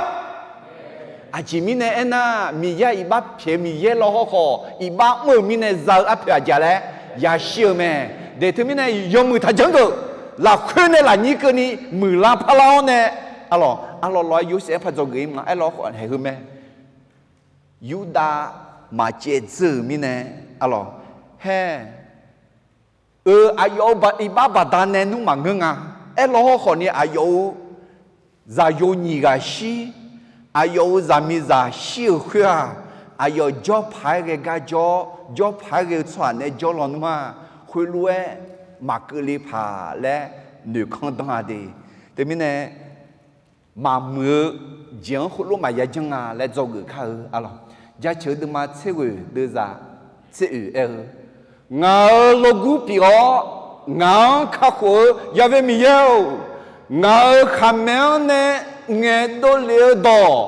Aqjeq mirnae aernar, Miqyaer-aq iqbax pyaeq-eu Miqyaer lawr hawkhawf, iqbax mr-euq mirnae za-eu arpoeq aqjeq laer yashir-eu mae. De teumirnae yawmuiq taqjanr geuf, lafkhoer nae lafnyir keuvni muiqlar parlar-awr nae, arlawq, arlawq lawq-aer Yorsaev-anr par dzawgeuf-ir ma. Aerlawq hawkhawf haeq heu mae. Yurdav maqcaevdzeur-euq mirnae, arlawq, haer, eu, aqyawf-euq iqbax baqdanae nmr maqngeur nga. Aerlawq hawkhawf ni aqyawf-euq zaqyo nyiq ghaq shir, aqyawf-euq zaqmiqzaq shir-euq khoer-aq, aqyawf jawrpaq-aer ghae gar jawr, jawrpaq-aer ghae-eu tsawrhaq nae jawr lawnmr-aq, khoerlof-aer maqkeuvle paq laer noeqkanr danr-a de. Teumirnae, maqmuiq-eu jeq-anr heulof maqya janr nga laer dzawgeuf kar-eu, arlawq. Jaceuq-eu deuvma tser ghoeq deuvzaq tser oeq aer-eu, ngaq-euq lawrgur pyeuf-awr, ngaq-anr kakhof-eu Yaqvae Miqyaer-or, ngaq-euq khaqmae-anr nae ngaeqdov lef-eu dawq,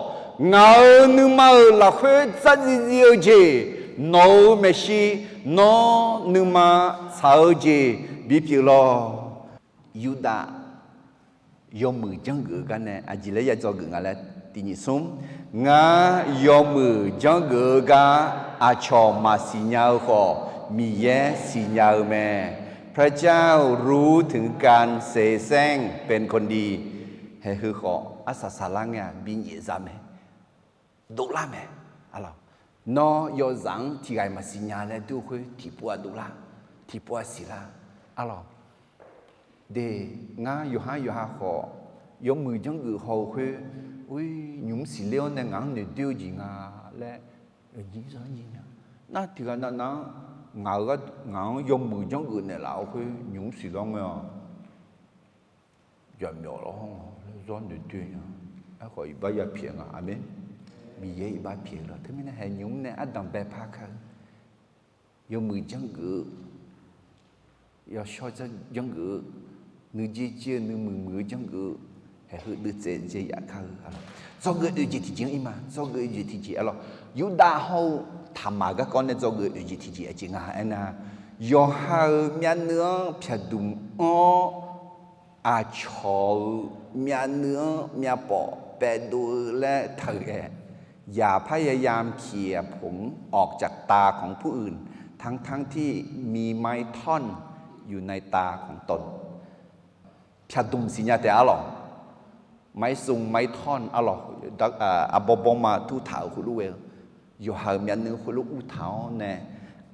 ngaq-euq nuima-euq lafkhoer dzardziv dziv-eu jeq, nawq-euq maeqshi, nawr nuima tsaq-eu jeq bipyeuf lawq. Yurdav yawmuiq janrgeuf-eu gar nae aqjeq laer ya dzawgeuf nga laer, tiq nyiq smr, ngar yawmuiq janrgeuf-eu gar aqcawq maqsiq nya-eu khawf, Miqyaer siqnya-eu mae. พระเจ้ารู้ถึงการเสแสร้งเป็นคนดี haeq heu khawf arsaq saqlar ngae-aq binyaef za mae. Dovlar mae. Arlawq, nawr yawzaq-anr tiq ghaq-iq maqsiq nya laer dur-eu khoer tiqpov-a dovlar, tiqpov-a siqlar. Arlawq, de, ngar yawqhar yawqha khawf yawmuiq janrgeuf haw-eu khoer, nymq mr siqler-awr nae ngaq-anr noeqdoer-eu jeq nga laer, nar tiq ghaq navnav-anr ngaq-eu, ngaq-anr yawmuiq janrgeuf naeqlaf-eu khoer nymq mr siqlar ngae-awq. Jaqmyawf lawr hawr-awq laer zawr noeqdoer nya. Aerkhawf iqbax yapyaeq nga. Aqmeq. Miqyaer iqbax pyaeq lawr. Teumirnae haeq nymq mr nae ardanq bae par kar-eu, yawmuiq janrgeuf-eu, yawshawr janrgeuf-eu, nuijer jir-eu nuimuiq muiq-eu janrgeuf-eu, haeq heu deuvtsaev dzae yaf kar-eu, arlawq. Dzawgeuf oeq jeq tiqjeq-anr ir ma. Dzawgeuf oeq jeq tiqjeq, arlawq, Yurdav hawr-eu Taqmaq garkawv nae dzawgeuf oeq jeq tiqjeq aqjeq nga aernar, yawqha-euq myavnuiv-anr pyaqdmq anr-awr, aqcawq-euq myavnuiv-anr myavpawf paevdov-eu laer taqghae, yaqpar yayam kiq aqpoq-anr ออกจากตาของผู้อื่น ทั้งๆที่มีไม้ท่อนอยู่ในตาของตน pyaqdmq siqnya taef arlawq. ไม้ทอน arlawq, arbawr bawrma turtaq-euq khoerlof ghae-eu, yawqha-euq myavnuiv khoerlof urtaq-awr nae,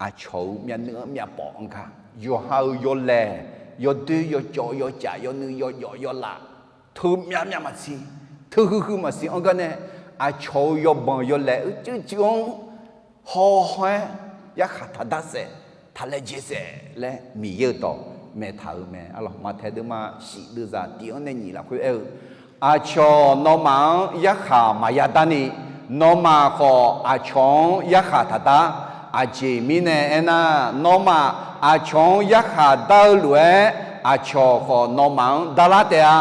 aqcawq-euq myavnuiv-anr myavpawf anr gar, yawqha-euq yawlaeq, yawdoer yawcawv yawcaf yawnuiv yawjawf yawlaf, teu myavmyav maqsiq, teu huihui maqsiq anr gar nae, aqcawq-euq yawbanq yawlaeq uicuiv cuiv-anr hawhaw-aer yarkhaq taqdar saef, taqlaejae saef laer Miqyaer-euq dawq maeqtaq-euq mae. Arlawq, Maqtaeq deuvma shif deuvzaq tiq-anr nae nyiq lafkhoer aer-eu, aqcawq nawmaf-anr yarkhaq maqya darni, nawmaf khawf aqcawq-anr yarkhaq taqdar. Aqjeq mirnae aernar, nawmaf aqcawq-anr yarkhaq dar-eu lof-aer, aqcawq khawf nawmaf-anr darlar taef-a.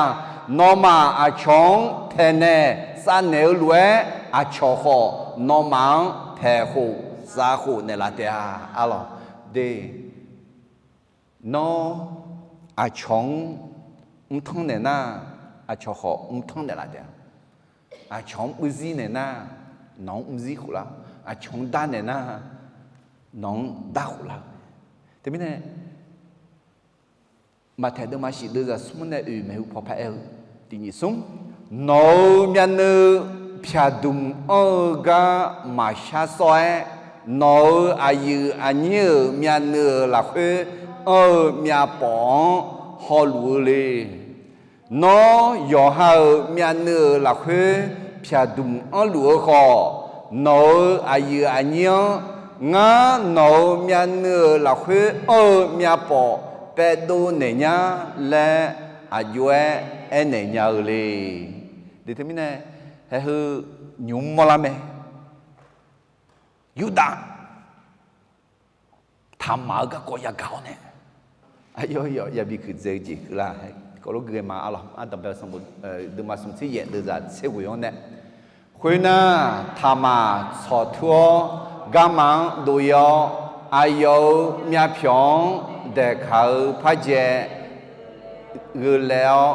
Nawmaf aqcawq-anr taeqnaeq tsavnaeq-eu lof-aer, aqcawq khawf nawmaf-anr taeqkhof tsavkhof naeqlaf taef-a. Arlawq, de, nawr aqcawq-anr mrtanr naeq nar, aqcawq khawf mrtanr naeqlaf taef-a. Aqcawq-anr mr zir naeq nar, nawq-anr mr zir khof lar. Aqcawq-anr dar naeq nar, nawq-anr darkhof lar-eu. Teumirnae, Maqtaeq deuvma shif deuvzaq smr nae oeq maeqhu paw par aer-eu, tiq nyiq smr, nawq-euq myavnuiv pyaq dmq anr-eu gar maqshar sawr-aer, nawq-euq aqyuif aqnyir-euq myavnuiv-euq lafkhoer anr-eu myavpawf-anr hawluf-eu le. Nawr yawqha-euq myavnuiv-euq lafkhoer pyaq dmq anrluf-eu khawf, nawq-euq aqyuif aqnyir-anr, ngar nawq-euq myavnuiv-euq lafkhoer anr-eu myavpawf paevdov naeq nyar laer aqjox-aer aernaeq nya-eu le. Deuq teumirnae, haeqheu nymq mr mawrlar mae. Yurdav taqmaq-eu garkawv yagaq-awr nae, aqyawf yawf yabi kuiqdzae-eu jeq keuvlar-a. Kawvlof gui-aer ma. Arlawq, ardanqbae-eu sanqbof deuvma smq tser yaef deuvzaq tser ghoeq-anr nae, khoernar, taqmaq tsawqtur-awr garma-anr dov-ir-awr, aqyawf-euq myavpyawq-anr daeqkaq-eu pardzae gheulaev-awr,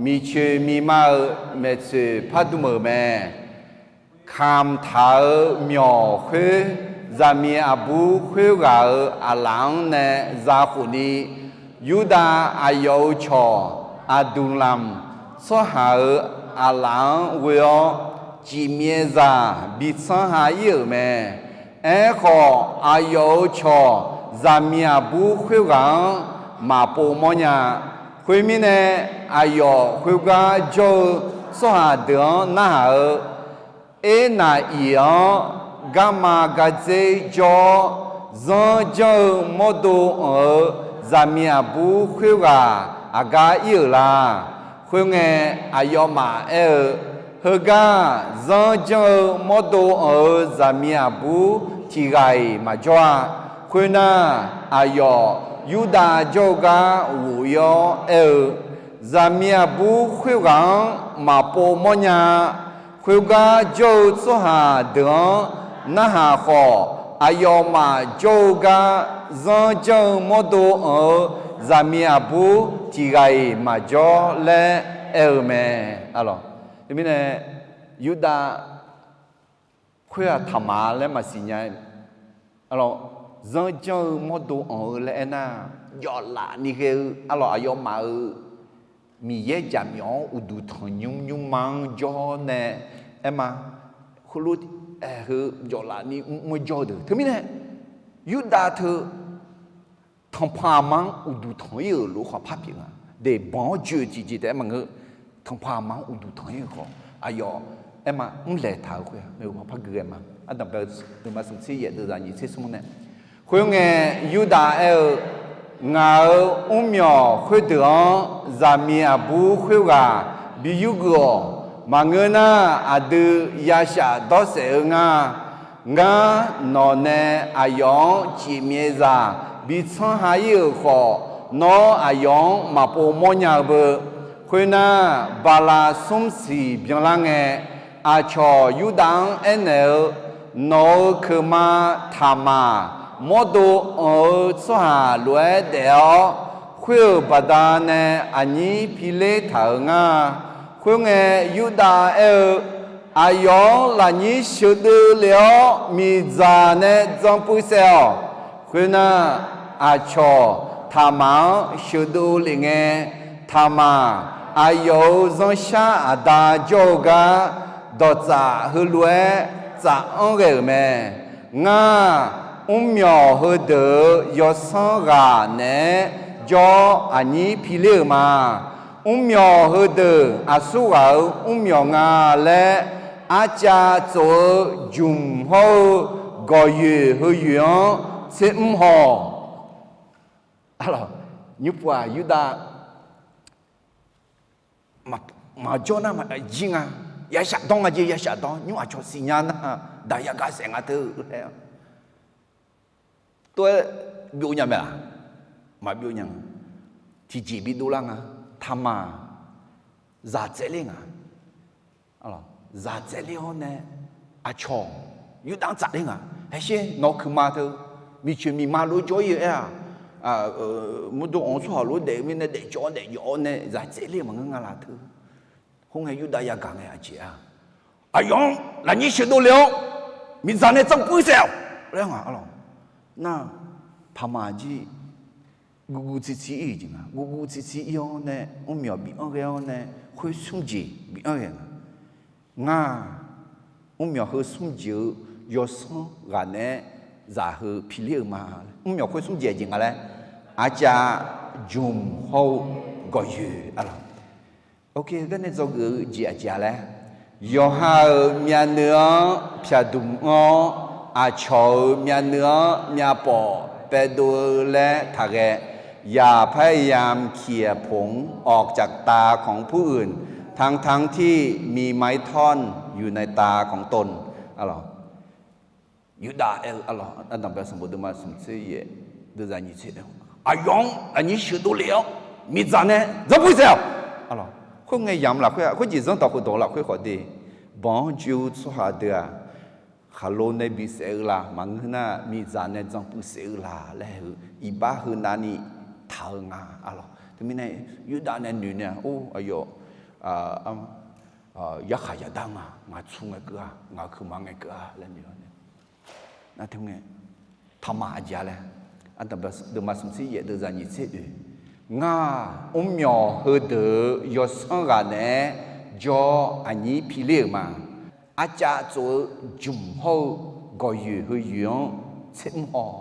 miqcoeq miqma-euq maeqtsoeq pardm-euq mae. Kamq taq-euq myawq khoer, zaqmiq aqbur khoerghaq-euq aqlaf-anr nae zakhof ni, Yurdav aqyawf-euq cawq Aqduqlamq tsawrhaq-euq aqlaf-anr ghoe-awr, cifmyaevzaq bi tsanr ha-ir-euq mae. Aerkhawf, aqyawf-euq cawq zaqmiq aqbur khoerghaq-anr maqpov mawrnya. Khoermirnae, aqyawf khoergar jawr-eu tsawrhaq deuq-anr narhaq-eu, Ernaq iq-anr garma gardzer jawr-awr, zanr janr-eu mawrdo anq-eu zaqmiq aqbur khoerghaq aqgar ir-euq la? Khoerngae, aqyawfmaf aer-eu, Heugar zanr janr-eu mawrdo anq-eu zaqmiq aqbur tiq ghaq-iq maqjawr-a. Khoernar, aqyawf Yurdav jawr-eu gar ghof-ir-awr aer-eu, Zaqmiq aqbur khoerghaq-anr maqpov mawrnya. Khoergar jawr-eu tsawrhaq deuq-anr narhaq khawf, aqyawfmaf jawr-eu gar zanr janr-eu mawrdo anq-eu zaqmiq aqbur tiq ghaq-iq maqjawr laer aer-eu mae. Arlawq, teumirnae, Yurdav khoer-aq taqmaq laer maqsiq nya. Arlawq, zanr janr-eu mawrdo anq-eu laer aernar, jawflaf ni ghae-eu, arlawq, aqyawfmaf-euq Miqyaer jaqmyawf-anr uqduq tanq nymr nymrma-anr jawr nae aer ma. Heulof-aer heu jawflaf ni mr-anr jawr-eu deuq teumirnae, Yurdav teu tanqpanq aqma-anr uqduq tanq-ir-euq lof-aer khawf par pyeuf nga. Daeqbanq-awr joe-eu tiqjeq taef-aer maqngeur. Tanqpanq aqma-anr uqduq tanq-ir-euq khawf aqyawf aer ma, mrlaeq taq-eu khoer-aq, maeqhu paw par gui ghae ma. Ardanqbae-eu deuq ma smq tser yaef deuvzaq nyiq tser smr nae, khoerngae, Yurdav aer-eu, Ngaq-euq mrmyawq khoerdeuq-anr zaqmiq aqbur khoerghaq bi yurgeuf-awq. Maqngeur nar, aqdui yashaf dawrsaef-eu nga. Ngar nawq nae aqyawf-anr cifmyaevzaq bi tsanr ha-ir-euq khawf, nawr aqyawf-anr maqpov mawrnya-eu beu. Khoernar, bala smr siq byanlar ngae, aqcawq Yurdav-anr aernaeq-eu, Nawq-euq keuqma taqmaq mawrdo anq-eu tsawrhaq lof-aer daef-awr, khoer-euq baqdanae aqnyir piler taq-euq nga. Khoerngae, Yurdav aer-eu, Aqyawf-anr lafnyir sheuqdeuv lef-awr, miqdzaq nae dzan puiv saef-awq. Khoernar, aqcawq taqmaq-anr sheuqdeuv lef ngae, taqmaq aqyawf-euq zanrshar aqda jawr-eu gar dawqtsaf heulof-aer tsaf-anr ghae-euq mae. Ngar, mrmyawq heudeuq-euq yawsanr ghaq naeq-aer jawr-awr aqnyir piler-euq ma. Mrmyawq heudeuq aqsurghaq-euq mrmyawq nga laer, arcav tsof-eu jmq hawr-eu gawqyoeq heu yoeq-anr tsermr haw-awq. Arlawq, Nymrpov-aq Yurdav maqjawr nar jir nga. Yashaf dawr nga jeq, yashaf dawr nymr aqcawq siqnya nar daq yagaq saef nga teu laer. Tov-aer byov nya mae-aq, maqbyov nya. Tiqjeq bidov lar nga. Taqmaq zaq tsaevler nga. Zaq tsaevler-awr nae aqcawq Yurdav tsafler nga. Haesher nawq-eu kuiqma teu miqcoeq miqma lof jawr-ir-eu aer-aq, mawrdo anq-eu tsawrhaq lof daef-eu mirnae daefjawv-awr daefjawv-awr nae zaq tsaevler maqngeur nga laf teu. Khoerngae Yurdav yagaq ngae aqjeq-a, aqyawf-anr lafnyir sheuqdov le-awr miqdzaq nae dzanrpuir saef-awq laer nga. Arlawq, nar, paqmaq jir guvguv tsirtsir ir-euq jeq nga. Guvguv tsirtsir ir-awr nae mrmyawq bi anr ghae-awr nae khoer smr jeq bi anr ghae nga. Ngar, mrmyawq heu smr jeq-eu yawsanr ghaq naeq-aer zaq heu piler-eu ma. Mrmyawq khoer smr jeq aqjeq nga laer, aqcaf jmq hawr-eu gawqyoeq arlawq. Garnae dzawgeuf-eu jeq aqjeq-a laer, yawqha-euq myavnuiv-anr pyaqdmq anr-awr, aqcawq-euq myavnuiv-anr myavpawf paevdov-eu laer taqghae, อย่าพยายามเขี่ยผงออกจากตาของผู้อื่น ทั้งๆ ที่มีไม้ท่อนอยู่ในตาของตน Yurdav aer-eu arlawq, ardanqbae sanqbof deuvma smq tser yaef deuvzaq nyiq tser, aqyawf-anr lafnyir sheuqdov le-awr miqdzaq nae dzanrpuir saef-awq. Khoerngae yamq lafkhoer-aq, khoerjeq zanrdawq khofdawq lafkhoer khawf de, banq-anr joe-eu tsawrhaq deuq-aq, khaqlo nae bisaef-eu la maqngeur nar, miqdzaq nae dzanrpuir saef-eu la laer-eu iqbax heu navni taq-eu nga arlawq. Teumirnae Yurdav nae noeq nae-a, or, aqyawf yarkhaq yaqdar nga, ngaq tsu ngae keuv-a, ngaq-euq kuiqma ngae keuv-a laer noeq-awr nae, nar teu ngae, taqmaq aqjeq-a laer, ardanqbae deuvma smq tser yaef deuvzaq nyiq tser oe, ngar, mrmyawq heudeuq-euq yawsanr ghaq naeq-aer jawr aqnyir piler-euq ma. Aqcaf tsof-eu jmq hawr-eu gawqyoeq heu yoeq-anr tser mr haw,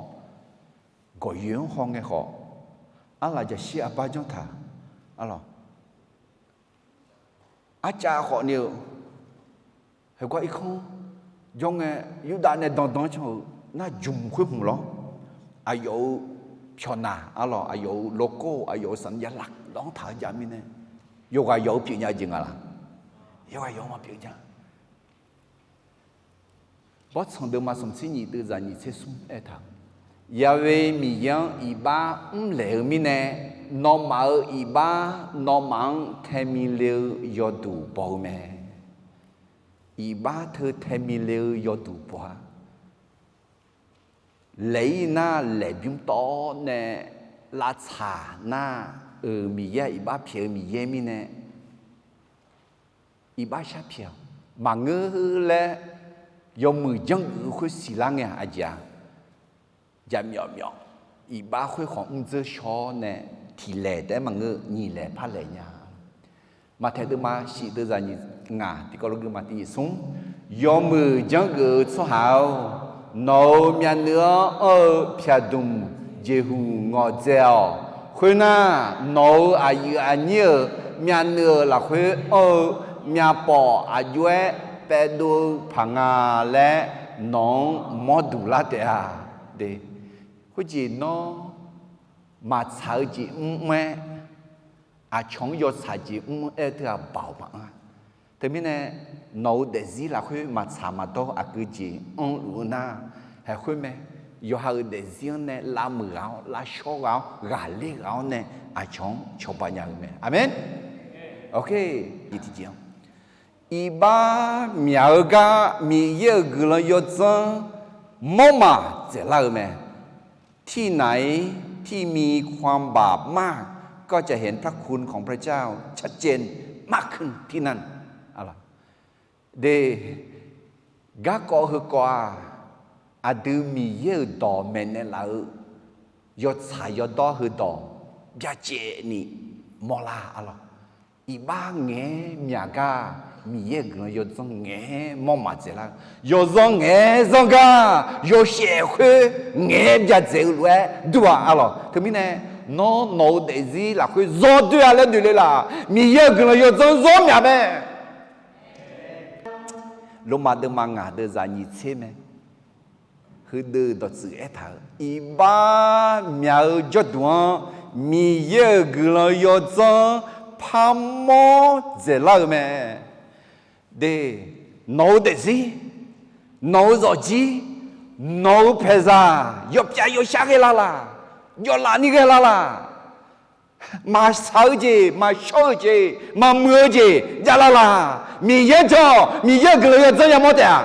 gawqyoeq-anr haw ngae khawf, arlaf jaqshir arbar janr taq, arlawq, arcav khawf ni-eu, heugar irkanr jawr ngae, Yurdav nae dandan can-euq nar jmq khoer hmq lawr, aqyawf-euq pyawqnaq arlawq, aqyawf-euq lawrkawr-eu, aqyawf-euq sanqnya laf lanr taq-eu jav mirnae, yawqghaq yawq-eu pyeuf nya jeq nga laq? Yawqghaq yawq-eu maqpyeuf nya. Bawrtsanq deuvma smq tser nyiq deuvzaq nyiq tser smr aertaq, Ya'we Miqyaer-anr iqbax mrlaeq-eu mirnae, nawmaf-euq iqbax nawmaf-anr taemile-eu yawduq baw-eu mae. Iqbax teu taemile-eu yawduq baw-a. Laeq-ir nar laeqbymr tawv-awr nae lavtsaq nar-euq Miqyaer-aq iqbax pyaeq-eu Miqyaer mirnae, iqbax shar pyaeq-awq. Maqngeur laer yawmuiq janrgeuf-eu khoer siqlar ngae-aq aqjeq-a. Jaqmyawf myawf, iqbax khoer khawf mrdzeur shaw-awr nae, tiq laeq taef-aer maqngeur, nyiq laeq par laeq nya. Maqtaeq deuvma shif deuvzaq nyiq ngaq tiqkawv lof gui ma tiq nyiq smr, yawmuiq janrgeuf-eu tsawrhaq-or, nawq-euq myavnuiv-anr anr-eu pyaqdmq jeqhuq ngawqdzae-awq. Khoernar, nawq-euq aqyuif aqnyir-euq myavnuiv-euq lafkhoer anr-eu myavpawf aqjox-aer paevdov-eu paq nga laer nawq-anr mawrduq lar taef-a. Khoerjeq nawr maqtsaq-eu jeq mr mr-aer, aqcawq-anr yawtsaq jeq mr mr-aer teu-aq baoq maqanr-a. Teumirnae nawq-euq daefzir lafkhoer maqtsaq maqdawr aqgeu jeq anrluf-eu nar, haeq khoer mae. Yawqha-euq daefzir-anr nae lavmuiq ghaq-awr, lavshawr ghaq-awr, ghaqler ghaq-awr nae aqcawq-anr cawba nya-eu mae. Aqmeq. Iqbax myaq-eu gar Miqyaer-euq guiqlanq yawdzanr mawrmaf dzaeqlar-eu mae. ที่ไหนที่มีความบาปมาก ก็จะเห็นพระคุณของพระเจ้าชัดเจนมากขึ้นที่นั่น De, garkawv heukawv-aq, aqdui Miqyaer-euq dawq maeqnaeq laf-eu yawtsaq yawdawr heudawq byacaevni mawrlar arlawq. Iqbax ngaeq-aer myaq gar Miqyaer-euq guiqlanq yawdzanr ngaeq-aer mawrmaf dzaeqlar-eu, yawzanr ngaeq-aer zanr gar yawshaef khoer ngaeq-aer byacaevdzaeq-eu lof-aer dur-aq arlawq. Teumirnae nawr nawq-euq daefzir lafkhoer zawr doer-a laer noeq le laf? Miqyaer-euq guiqlanq yawdzanr zawr myaq mae. Lormav deuvma ngaq deuvzaq nyiq tser mae. Heudeuq dawqtsuif aertaq-euq iqbax myaq-eu jawrduq-anr Miqyaer-euq guiqlanq yawdzanr parmawr dzaeqlar-eu mae. De, nawq-eu daefzir, nawq-eu zawqjir, nawq-eu paeqzaq yawpyav yawshar ghae lar laq, jawvlaf ni ghae lar laq, maqsaq-eu jeq, maqshawr-eu jeq, maqmuiq-eu jeq javlar laq. Miqyaer jawr-awq. Miqyaer-euq guiqlanq yawdzanr yamawr taef-a.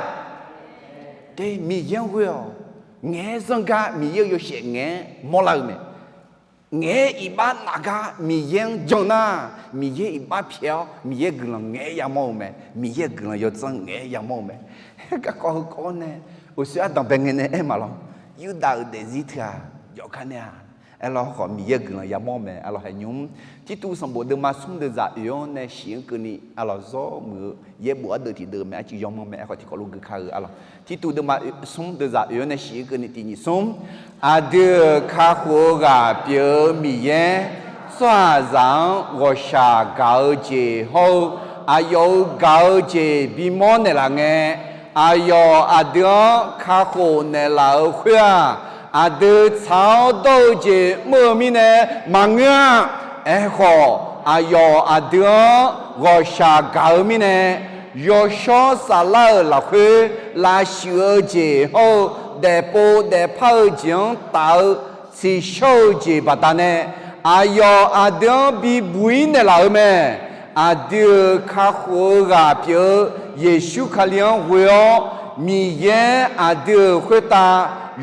De, Miqyaer-anr ghoe-awq. Ngaeq-aer zanr gar Miqyaer-euq yawshaef ngaeq-aer mawrlar-eu mae. Ngaeq-aer iqbax naf gar Miqyaer-anr jan nar, Miqyaer iqbax pyaeq-awr Miqyaer guiqlanq ngaeq-aer yamawr-eu mae. Miqyaer-euq guiqlanq yawdzanr ngaeq-aer yamawr-eu mae. Garkawv heukawv-awr nae, uqshoe ardanqbae ngae nae aer maqlawr. Yurdav-euq daefzir teughaq jawfkar nae-a. Aerlawr khawf Miqyaer-euq guiqlanq yamawr-eu mae. Arlawq, haeqnymr Tirtuv sanqbof deuvma smr deuvzaq oeq-anr nae shif-anr keuvni arlawq zawr muiq-eu yaerbof ardeuv tiqdeuv mae. Arcuiv yawmanr mae. Aerkhawf tiqkawv lof gui kar-eu arlawq. Tirtuv deuvma smr deuvzaq oeq-anr nae shif-anr keuvni tiq nyiq smr. Aqdui-euq kakhof-eu ghaq pyeuf-eu Miqyaer, tsawrhaqzaq-anr ghawqshaq gaq-eu jeq hawr-eu, aqyawf-euq gaq-eu jeq bimawr naeqlaf ngae, aqyawf aqdui-anr kakhof naeqlaf-euq khoer-aq, aqdui tsaq-awr dawr-eu jeq mr-eu mirnae maqngeur-a. Aerkhawf, aqyawf aqdui-anr ghawqshaq gaq-eu mirnae, yawshawr saflar-euq lafkhoer lavshuif-eu jeq hawr-eu, daefpov daefpar-eu jeq-anr taf-eu tsiqshawr-eu jeq baqdanae, aqyawf aqdui-anr bibuq-ir naeqlaf-eu mae. Aqdui-euq kakhof-eu ghaq pyeuf-eu Yeqsur Kali-anr ghoe-awr, Miqyaer aqdui-euq khoertav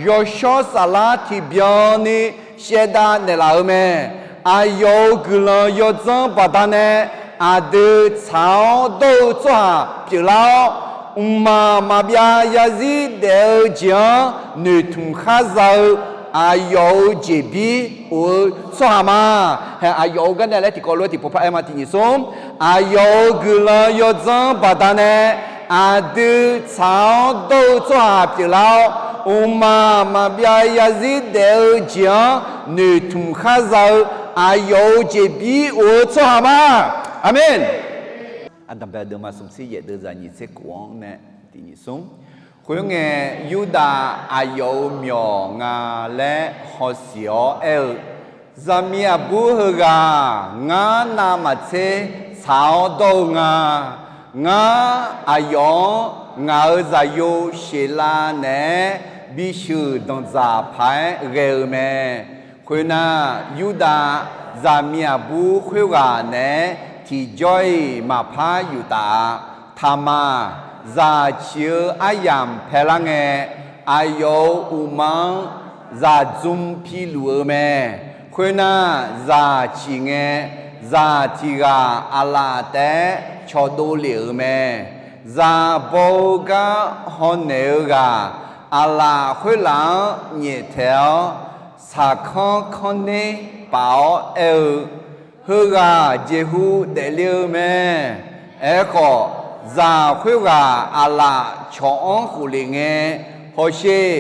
yawshawr saflar tiqbyan ni shaevdav naeqlaf-eu mae. Aqyawf-euq guiqlanq yawdzanr baqdanae, aqdui tsaq-awr dawr-eu tsawrhaq pyeuflar-awr, mqmaq maqbyav yarzir daef-eu jeq-anr noeqtmq khar za-eu aqyawf-euq jeqbir of-eu tsawrhaq ma. Hae, aqyawf-euq garnae laer tiqkawv lof-aer tiqpov par aer ma. Tiq nyiq smr. Aqyawf-euq guiqlanq yawdzanr baqdanae, aqdui tsaq-awr dawr-eu tsawrhaq pyeuflar-awr, mqmaq maqbyav yarzir daef-eu jeq-anr noeqtmq khar za-eu aqyawf-euq jeqbir of-eu tsawrhaq ma. Aqmeq. Aqdanqbae deuvma smq tser yaef deuvzaq nyiq tser kof-anr nae tiq nyiq smr. Khoerngae, Yurdav aqyawf-euq myawq nga laer hawsiq-awr aer-eu, Zaqmiq aqbur heughaq ngar navmaqtser tsaq-awr dawr-eu nga. Ngar aqyawf-anr ngaq-euq zaqyo sheqlav naeq-aer bisheuq danqdzaq paq-aer ghae-eu mae. Khoernar, Yurdav zaqmiq aqbur khoerghaq naeq-aer tiqjawr-iq maqpar yuf taf-a. Taqmaq zaq ciq-eu aryamq paelar ngae, aqyawf-euq uqma-anr zaqdzm piluf-eu mae. Khoernar, zaq ciq ngae, zaq tiq ghaq aqlaf taef-aer cawqdov lef-euq mae. Zaq baw-eu gar hawnaeq-eu ghaq aqlaf khoerlaf-anr nyaeftaeq-awr, saqkanr kanr ner paf-awr aer-eu, Heughaq jeqhu daefle-eu mae. Aerkhawf, zaq khoerghaq aqlaf cawq-anr khofle ngae, hawsher,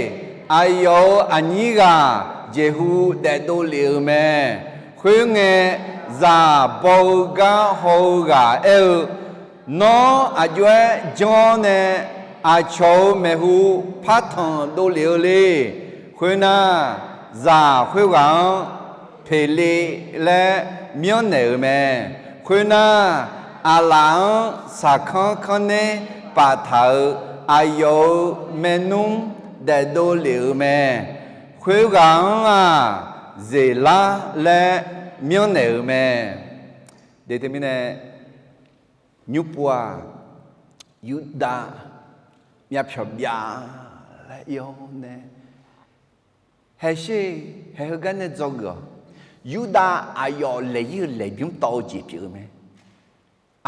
aqyawf-euq aqnyir ghaq jeqhu daefdov lef-eu mae. Khoerngae, zaq baw-eu gar haw-eu ghaq aer-eu, Nawr aqjox-aer janr-awr nae aqcawq-euq maeqhu partanq dovlef-eu le. Khoernar, zaq khoerghaq-anr Peqle laer myanrnaeq-euq mae. Khoernar, aqlaf-anr saqkanr kanr ner paftaq-euq aqyawf-euq maernmr daefdov lef-euq mae. Khoerghaq-anr-aq, Zeqlar laer myanrnaeq-euq mae. Deq teumirnae, nymrpov-aq, Yurdav myavpyawq byav laer ir-awr nae, haesher, haeheu gar nae dzawgeuf-awq. Yurdav aqyawf laeq-ir-eu laeqbymr tawv-eu jeq pyeuf-eu mae.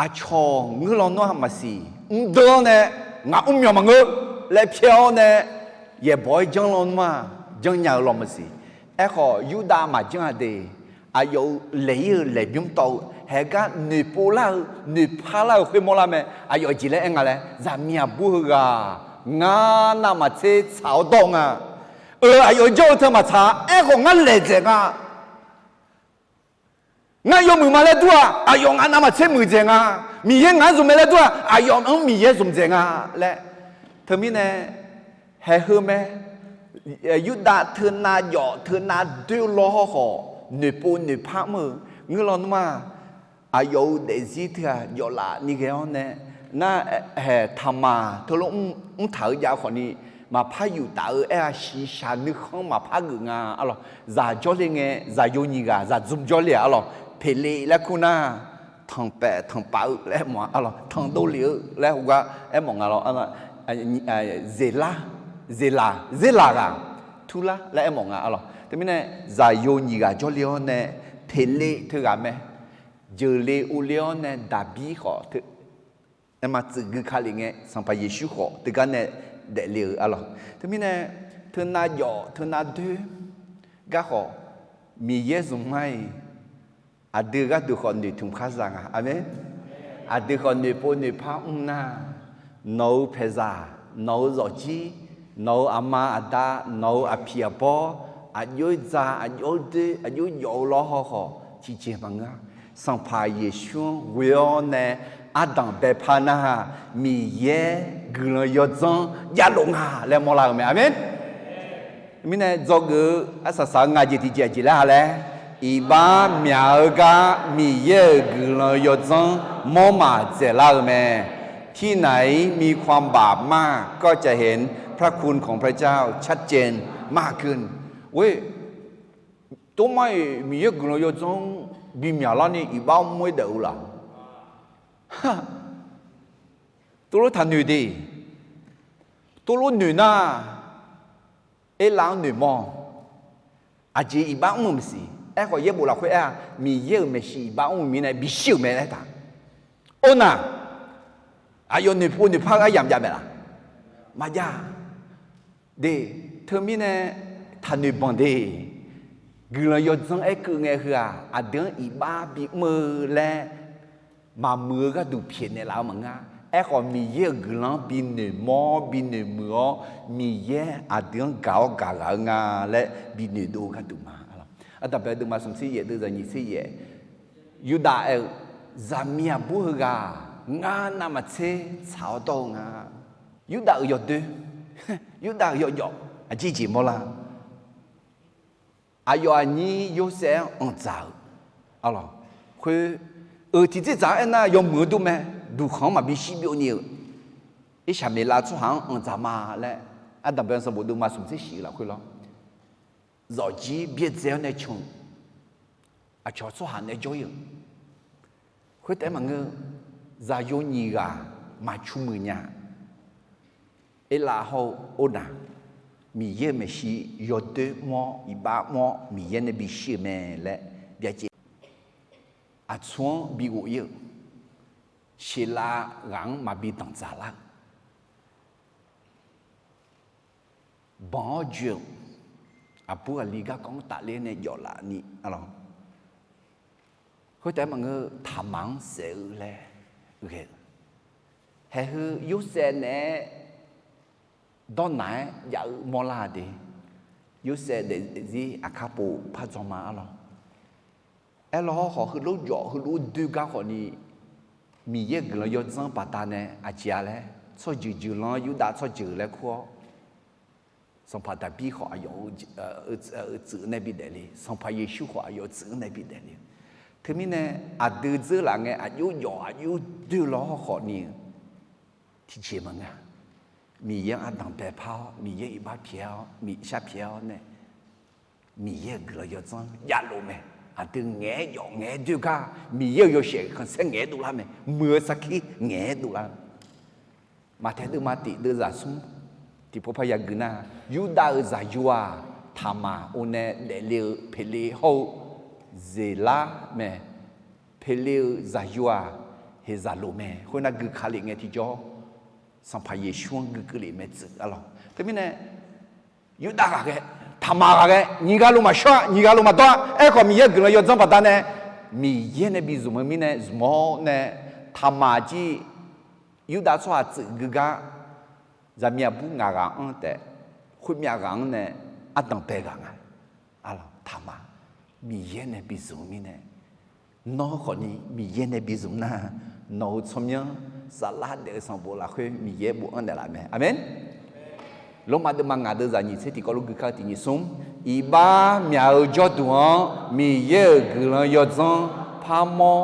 Aqcawq ngeur lawnmr-aq maqsiq, mrdeuv-awr nae, ngaq mrmyawq maqngeur laer pyaer-awr nae, yaeqbawq-aer janr lawnmr-aq janrnya-eu lawq maqsiq. Aerkhawf, Yurdav maqjanr-a de. Aqyawf-euq laeq-ir-eu laeqbymr tawv-eu haegar noeqpov lar-eu, noeqpar lar-eu khoer mawrlar mae. Aqyawf jeq laer aer nga laer, zaqmiq aqbur heughaq ngar navmaqtser tsaq-awr dawr-eu nga. Eu, aqyawf jawr-eu teu maqtsaq-a. Aerkhawf, ngar laeq dzaeq nga. Ngar yawmuiq ma laer dur-aq, aqyawf ngaq navmaqtser muiqdzaeq nga. Miqyaer ngaq-anr zmq mae laer dur-aq, aqyawf-anr Miqyaer zmqdzaeq nga laer. Teumirnae, haeheu mae. Yurdav teunav jawf teunav doer law hawkhawf, noeqpov noeqpar mr-eu ngeur lawnmr-aq, aqyawf-euq daefzir teughaq jawflaf ni ghae-awr nae, nar, haeq taqmaq teulof mr taq-eu jav khawfni, maqpar yuf taf-eu aer-a, shiqshaq nuikhanr maqpar geuf nga arlawq. Zaq jawrle ngae, zaqyo nyiq ghaq zaq dzmr jawrle-aq arlawq, peqle laer kur nar, tanqpaef tanqpav-eu laer aermawf-a arlawq, tanqdov lef-eu laer heugar aermawf nga lawr. Zeqlar, zeqlaq, zeqlaq ghaq, turlar laer aermawf nga arlawq. Teumirnae, zaqyo nyiq ghaq jawrle-awr nae, peqle teughaq mae, jeuqle ovle-awr nae daqbir khawf teu aerma tsuif gui ka lef ngae, Sanqpaq Yeqsur khawf teugar nae daefle-eu arlawq. Teumirnae, teunav jawf teunav doer garkhawf, Miqyaer zmq mar-iq, aqdui gharduq khawf noeqtmq khar za nga. Aqmeq. Aqdui khawf noeqpov noeqpar mr nar, nawq-euq paeqzaq, nawq-euq zawqjir, nawq-euq aqma aqda, nawq-euq aqpiq aqbawr, aqjox-aer dza, aqjox-aer doer, aqjox-aer jawf-eu lawr hawkhawf tiqjeq maqngeur-a. Sanqpaq Yeqsur-anr ghoe-awr nae ardanq baepar nar, Miqyaer guiqlanq yawdzanr javlof nga laer mawrlar-euq mae. Aqmeq. Mirnae dzawgeuf-eu arsaq saq-eu ngaq jeq tiqjeq aqjeq laer ha laer, iqbax myaq-eu gar Miqyaer-euq guiqlanq yawdzanr mawr maq dzaeqlar-eu mae. ที่ไหนมีความบาปมาก ก็จะเห็นพระคุณของพระเจ้า ชัดเจนมากขึ้น. Or, tormar-iq Miqyaer guiqlanq yawdzanr bi myaqlar ni iqbax mr-aer daef-eu laf. Tov lof taqnoeq de. Tov lof noeq nar, erlaf-anr noeqmawr. Aqjeq iqbax mr-eu maqsiq. Aerkhawf yaerbof lafkhoer aer-a, Miqyaer-euq maeqshi iqbax mr-eu mirnae bishir-euq mae laer taq. Or naq, aqyawf noeqpov noeqpar-eu aryamq jav mae laf? Maqjav. De, teumirnae taqnoeq banq de. Guiqlanq yawdzanr aerkeuv ngae heu-aq, aqdui-anr iqbax bimr-eu laer maqmuiq-eu gharduq pyaeqnaeq laf-eu maqngeur. Aerkhawf Miqyaer-euq guiqlanq-anr binoeq mawr binoeq muiq-awr, Miqyaer aqdui-anr gaq-awr gaq ghaq-eu nga laer binoeq dov-eu gharduq ma. Ardanqbae deuvma smq tser yaef deuvzaq nyiq tser yaef, Yurdav aer-eu, zaqmiq aqbur heughaq ngar navmaqtser tsaq-awr dawr-eu nga. Yurdav-euq yawdoer, Yurdav-euq yawjawf aqjeq jeq mawrlar. Aqyawf aqnyir Yorsaev-anr anqdzaq-euq, arlawq, khoer, euq tiqdzerdzaq-anr aernar yawmuiq-eu dur mae. Duqkhanq-anr maqbi shir byov ni-euq, Irsaqmeqlav tsawrhaq-anr anqdzaq ma laer, ardanqbae sanqbof deuvma smq tser shif-eu lafkhoer lawr, zawqjir byaerdzae-awr nae can-eu aqcawq tsawrhaq nae jawr-ir-euq. Khoertaef maqngeur, zaqyo nyiq ghaq maqcu muiq nya. Erlaf hawr-eu or naq, Miqyaer-euq maeqshi yawdoer mr-awr iqbax mr-awr Miqyaer nae bishir-eu mae laer byacaev. Aqtsu-anr bighof-ir-euq, sheuqlav ghaq-anr maqbi danqdzaq lar-eu, banq-awr joe-euq, aqbur aqli garkawv-anr tafler nae jawflaf ni, arlawq. Khoertaef maqngeur, taqmaq-anr saef-eu laer ghae-eu, haeq heu Yorsaev naeq-aer dawrnaq-aer jav-eu mawrlar de. Yorsaev daefzir aqkar pov par dzaw ma, arlawq. Aerlawr hawrkhawf heulof jawf heulof doer gar khawfni, Miqyaer guiqlanq yawdzanr baqdanae aqjeq-a laer, tsawrjeuq jeuqlanr Yurdav tsawrjeuq laer kur-awr, sanqpaq Daqbir khawf aqyawf-euq tsuif-anr nae bidaef le, sanqpaq Yeqsur khawf aqyawf-euq tsuif-anr nae bidaef le. Teumirnae, aqdui dzeur laf ngae aqjox jawf aqjox doer lawr hawrkhawfni, tiqjeq maqngeur-a. Miqyaer-anr ardanq baepar-awr, Miqyaer iqbax pyaeq-awr, Miqyaer shar pyaeq-awr nae, Miqyaer-euq guiqlanq yawdzanr javlof mae. Aqdui ngaeq-aer jawf ngaeq-aer doer gar, Miqyaer-euq yawshaef khanqsaer ngaeq-aer dovlar mae. Muiq-eu sarkir ngaeq-aer dovlar. Maqtaeq deuvma tif deuvzaq smr tiqpov par yagui nar, Yurdav-euq zaqyo-aq, taqmaq or nae daefle-eu Peqle hawr-eu Zeqlar mae. Peqle-eu zaqyo-aq, Heqzaqloq mae. Khoernar gui ka lef ngae tiqjawr, Sanqpaq Yeqsur-anr gui keuv lef mae tsuif, arlawq. Teumirnae, Yurdav ghaqghae, taqmaq ghaqghae, nyiq ghaq luf maqshawr-a, nyiq ghaq luf maqdawr-a. Aerkhawf Miqyaer guiqlanq yawdzanr baqdanae, Miqyaer nae bi zmq-eu mirnae zmq-awr nae, taqmaq jir Yurdav tsawrhaq tsuif gui gar, zaqmiq aqbur ngaq ghaq-anr taef, khoermyav ghaq-anr nae ardanq bae ghaq nga. Arlawq, taqmaq, Miqyaer nae bi zmq-eu mirnae, nawr khawfni Miqyaer nae bi zmq nar, nawq-euq tsawrmyanr saflar daef-eu sanqbof lafkhoer Miqyaer bofanr naeqlaf mae. Aqmeq. Lormav deuvma ngaq deuvzaq nyiq tser tiqkawv lof gui kar-eu tiq nyiq smr. Iqbax myaq-eu jawrduq-anr Miqyaer-euq guiqlanq yawdzanr parmawr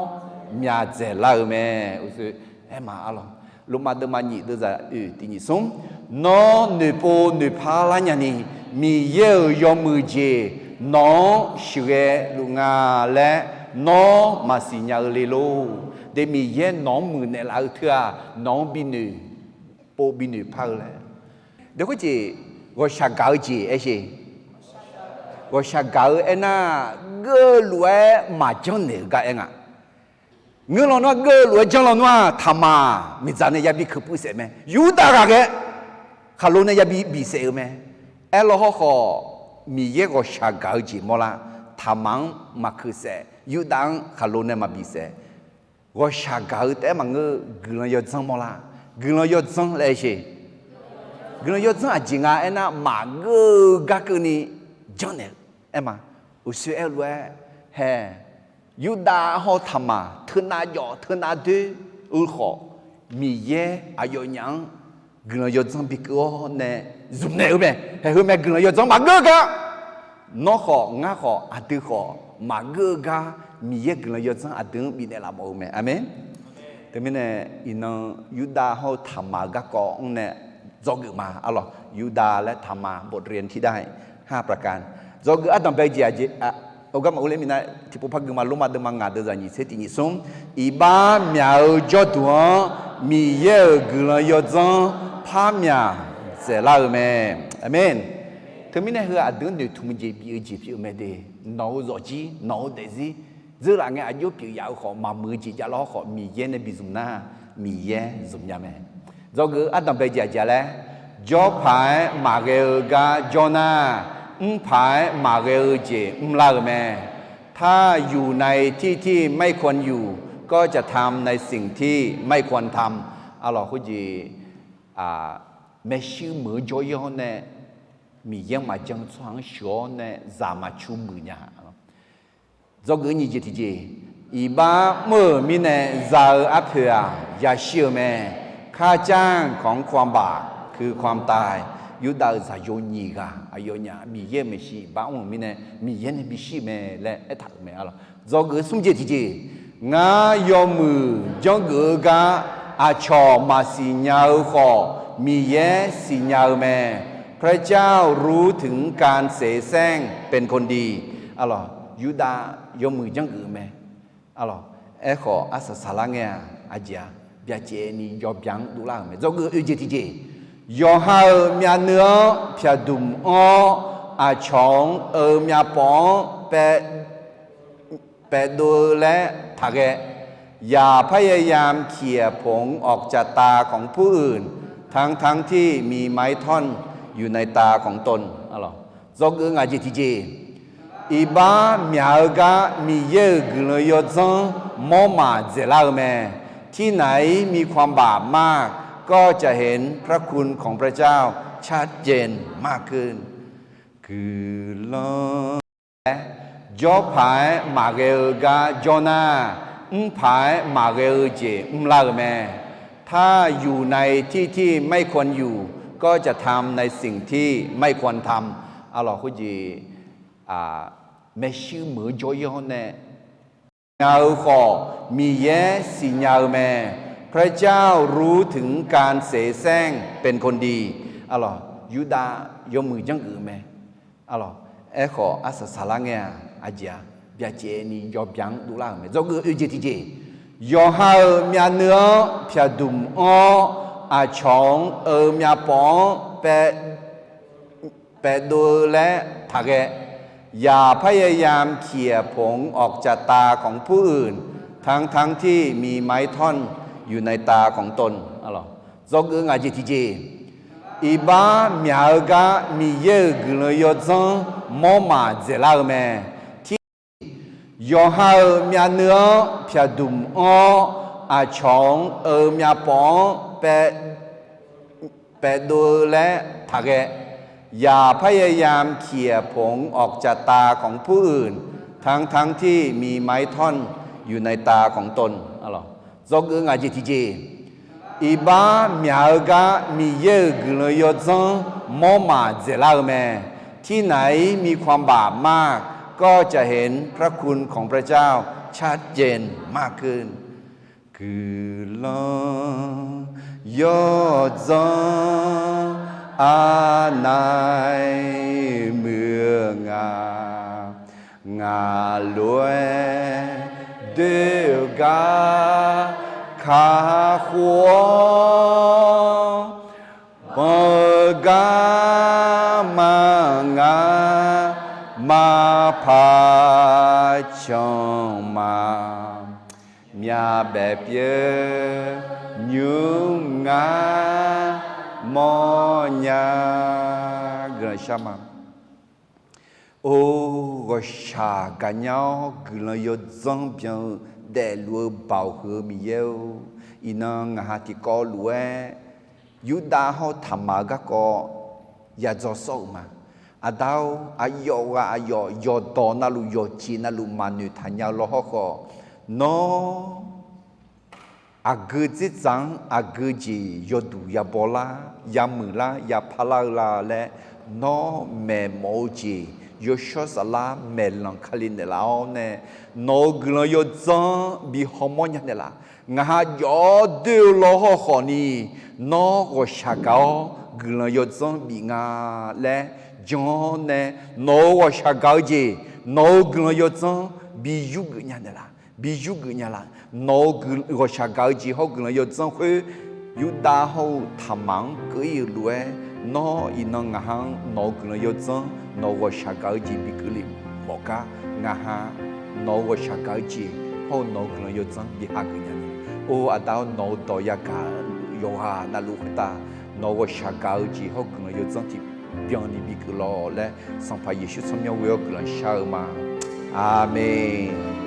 myaq dzaeqlar-eu mae. Uqshoe aer ma arlawq. Lormav deuvma nyiq deuvzaq oeq tiq nyiq smr. Nawr noeqpov noeqpar lar nyani, Miqyaer-euq yawmuiq jeq nawq-anr sheuqghae luf nga laer nawr maqsiq nya-eu le lor. De Miqyaer nawq-anr muiqnaeq laf-eu teu-aq, nawq-anr bi noeqpov bi noeqpar-eu laer. Deuq khoerjeq ghawqshaq gaq-eu jeq aer sher. Ghawqshaq gaq-eu aernar, geuv-eu lof-aer maqjanr naeq-eu gar aer nga. Ngeur lawnmr-aq geuv-eu lof-aer janr lawnmr-aq, taqmaq miqdzaq nae yabi keuq puiv saef mae. Yurdav ghaqghae khaqlo nae yabi bif saef-eu mae. Aerlaw hawrkhawf, Miqyaer ghawqshaq gaq-eu jeq mawrlar. Taqmaq-anr maqkeuq saef, Yurdav-anr khaqlo nae maqbif saef. Ghawqshaq gaq-eu taef-aer maqngeur, guiqlanq yawdzanr mawrlar. Guiqlanq yawdzanr laer aer sher. Guiqlanq yawdzanr aqjeq nga aernar, maqgeur-eu gar keuvni janrnaeq-eu aer ma. Uqshoe aer-eu lof-aer hae, Yurdav hawr-eu taqmaq teunav jawf teunav doer-eu khawf, Miqyaer aqyawfnyaf-anr guiqlanq yawdzanr bikeuv-awr nae zmqnaeq-eu mae. Haeq heu mae, guiqlanq yawdzanr maqgeur-eu gar. Nawr khawf, ngar khawf, aqdui khawf, maqgeur-eu gar Miqyaer guiqlanq yawdzanr aqdui-anr bifnaeq laf mawf-eu mae. Aqmeq. Teumirnae, iqnan Yurdav hawr-eu taqmaq-eu garkawv-anr nae dzawgeuf ma arlawq. Yurdav laer taqmaq บทเรียนที่ได้ห้าประการ dzawgeuf ardanqbae jeq aqjeq, heugar maqur ler minav tiqpov par gui ma. Lormav deuvma ngaq deuvzaq nyiq tser tiq nyiq smr. Iqbax myaq-eu jawrduq-anr Miqyaer-euq guiqlanq yawdzanr par myaq dzaeqlar-eu mae. Aqmeq. Teumirnae heu aqdui-anr noeqtmq jeq bif-eu jeq pyeuf-eu mae de. Nawq-eu zawqjir nawq-eu daefzir dzeurlaf ngae aqjox pyeuf yaf-eu khawf, maqmuiq-eu jeq javlar hawrkhawf, Miqyaer nae bizmq nar, Miqyaer zmqnya mae. Dzawgeuf ardanqbae jeq aqjeq laer, jawrpaq-aer maqghae-eu gar jawr nar, mrpaq-aer maqghae-eu jeq mrlar-euq mae. ถ้าอยู่ในที่ที่ไม่ควรอยู่ ก็จะทำในสิ่งที่ไม่ควรทำ arlawq. Khoerjeq maershuir meuq-eu jawr-ir-awr nae, Miqyaer-anr maqjan-eu tsawrhaq-anr sheuq-awr nae zaq maqcu muiq nya. Dzawgeuf nyiq jeq tiqjeq, iqbax mr-euq mirnae za-eu arpoeq-aq yashir-eu mae. ข้าจ้างของความบาปคือความตาย Yurdav-euq zaqyo nyiq ghaq aqyawfnyaf Miqyaer-euq maeqshi iqbax mr-euq mirnae Miqyaer nae bishir-eu mae laer aertaq-euq mae arlawq. Dzawgeuf smr jeq tiqjeq, ngar yawmuiq janrgeuf-eu gar aqcawq maqsiq nya-eu khawf, Miqyaer siqnya-eu mae. พระเจ้ารู้ถึงการเสแสร้งเป็นคนดี arlawq. Yurdav yawmuiq janrgeuf-eu mae arlawq. Aerkhawf arsaq saqlar ngae-aq, aqjeq-aq, byacaevni jawbya-anr dovlar-euq mae. Dzawgeuf oeq jeq tiqjeq, yawqha-euq myavnuiv-anr pyaqdmq anr-awr, aqcawq-anr-eu myavpawf-anr paef paefdov-eu laer taqghae. อย่าพยายามเขี่ยผงออกจากตาของผู้อื่น ทั้งๆ ที่มีไม้ท่อนอยู่ในตาของตน Dzawgeuf ngaq jeq tiqjeq, iqbax myaq-eu gar Miqyaer-euq guiqlanq yawdzanr mawrmaf dzaeqlar-eu mae. ที่ไหนมีความบาปมาก ก็จะเห็นพระคุณของพระเจ้า ชัดเจนมากขึ้น Guiqlanq laer, jawrpaq-aer maqghae-eu gar jawr nar, mrpaq-aer maqghae-eu jeq mrlar-euq mae. ถ้าอยู่ในที่ที่ไม่ควรอยู่ ก็จะทำในสิ่งที่ไม่ควรทำ Arlawq, khoerjeq maershuir meuq-eu jawr-ir-awr nae nya-eu khawf, Miqyaer siqnya-eu mae. พระเจ้ารู้ถึงการเสแสร้งเป็นคนดี Arlawq, Yurdav yawmuiq janrgeuf-eu mae. Arlawq, aerkhawf arsaq saqlar ngae-aq, aqjeq-aq, byacaevni jawbya-anr dovlar-euq mae. Dzawgeuf oeq jeq tiqjeq, yawqha-euq myavnuiv-anr pyaqdmq anr-awr, aqcawq-anr-eu myavpawf-anr paef paefdov-eu laer taqghae. อย่าพยายามเขี่ยผงออกจากตาของผู้อื่น ทั้งๆ ที่มีไม้ท่อนอยู่ในตาของตน Arlawq, dzawgeuf ngaq jeq tiqjeq, iqbax myaq-eu gar Miqyaer-euq guiqlanq yawdzanr mawrmaf dzaeqlar-eu mae. Yawqha-euq myavnuiv-anr pyaqdmq anr-awr, aqcawq-anr-eu myavpawf-anr paef paefdov-eu laer taqghae. อย่าพยายามเขี่ยผงออกจากตาของผู้อื่น ทั้งๆ ที่มีไม้ท่อนอยู่ในตาของตน Arlawq, dzawgeuf ngaq jeq tiqjeq, Iqbax myaq-eu gar Miqyaer-euq guiqlanq yawdzanr mawrmaf dzaeqlar-eu mae. ที่ไหนมีความบาปมาก ก็จะเห็นพระคุณของพระเจ้าชัดเจนมากขึ้น Guiqlanq yawdzanr aqnaeq muiq-eu nga. Ngaq lof-aer doer-eu gar kakhof-awr, banq-eu garma ngar maqpaq canq ma. Myavbaef pyeuf nymr ngar mawrnya. Guiqlanq shar ma. Or, ghawqshaq gaqnya-awr guiqlanq yawdzanr byan-eu daefluf-eu Baoq huiq-eu Miqyaer-or, iqnan ngaqha tiqkawv lof-aer Yurdav hawr-eu Taqmaq-eu garkawv yadzaw sawr-euq ma. Aqda-or, aqyawf ghaq aqyawf yawqdawq navluf yawqjeq navluf maqnoeq taqnya-eu lawr hawrkhawf, nawr aqgeu dzerdzaq-anr aqgeu jeq yawduq yabaw lar, yamuiq lar, yapar lar-eu la laer, nawr maeqmawf-eu jeq yawshawr saflar maeqlanq kali naeqlaf-awr nae, nawq-euq guiqlanq yawdzanr bi hawmawr nya naeqlaf. Ngaqha jawr doer-eu lawr hawrkhawf ni, nawr ghawqshaq gaq-awr guiqlanq yawdzanr bif nga laer jan-awr nae, nawq-euq ghawqshaq gaq-eu jeq, nawq-euq guiqlanq yawdzanr bi yurgeuf nya naeqlaf, bi yurgeuf nya laf. Nawq-euq ghawqshaq gaq-eu jeq hawr-eu guiqlanq yawdzanr khoer, Yurdav hawr-eu Taqmaq-anr keuv-ir-euq lof-aer, nawr iqnan ngaqha-anr nawq-euq guiqlanq yawdzanr, nawq-euq ghawqshaq gaq-eu jeq bi keuvle mawf gar, ngaqha nawq-euq ghawqshaq gaq-eu jeq hawr-eu nawq-euq guiqlanq yawdzanr bi hageuf nya naeq. Or, Aqda-or, nawq-euq dawq yagaq yawqghaq navluf khoertav, nawq-euq ghawqshaq gaq-eu jeq hawr-eu guiqlanq yawdzanr tiqbyan ni bi keuv lawq laer, Sanqpaq Yeqsur tsawrmyanr ghoe-awr guiqlanq shar-eu ma. Aqmeq.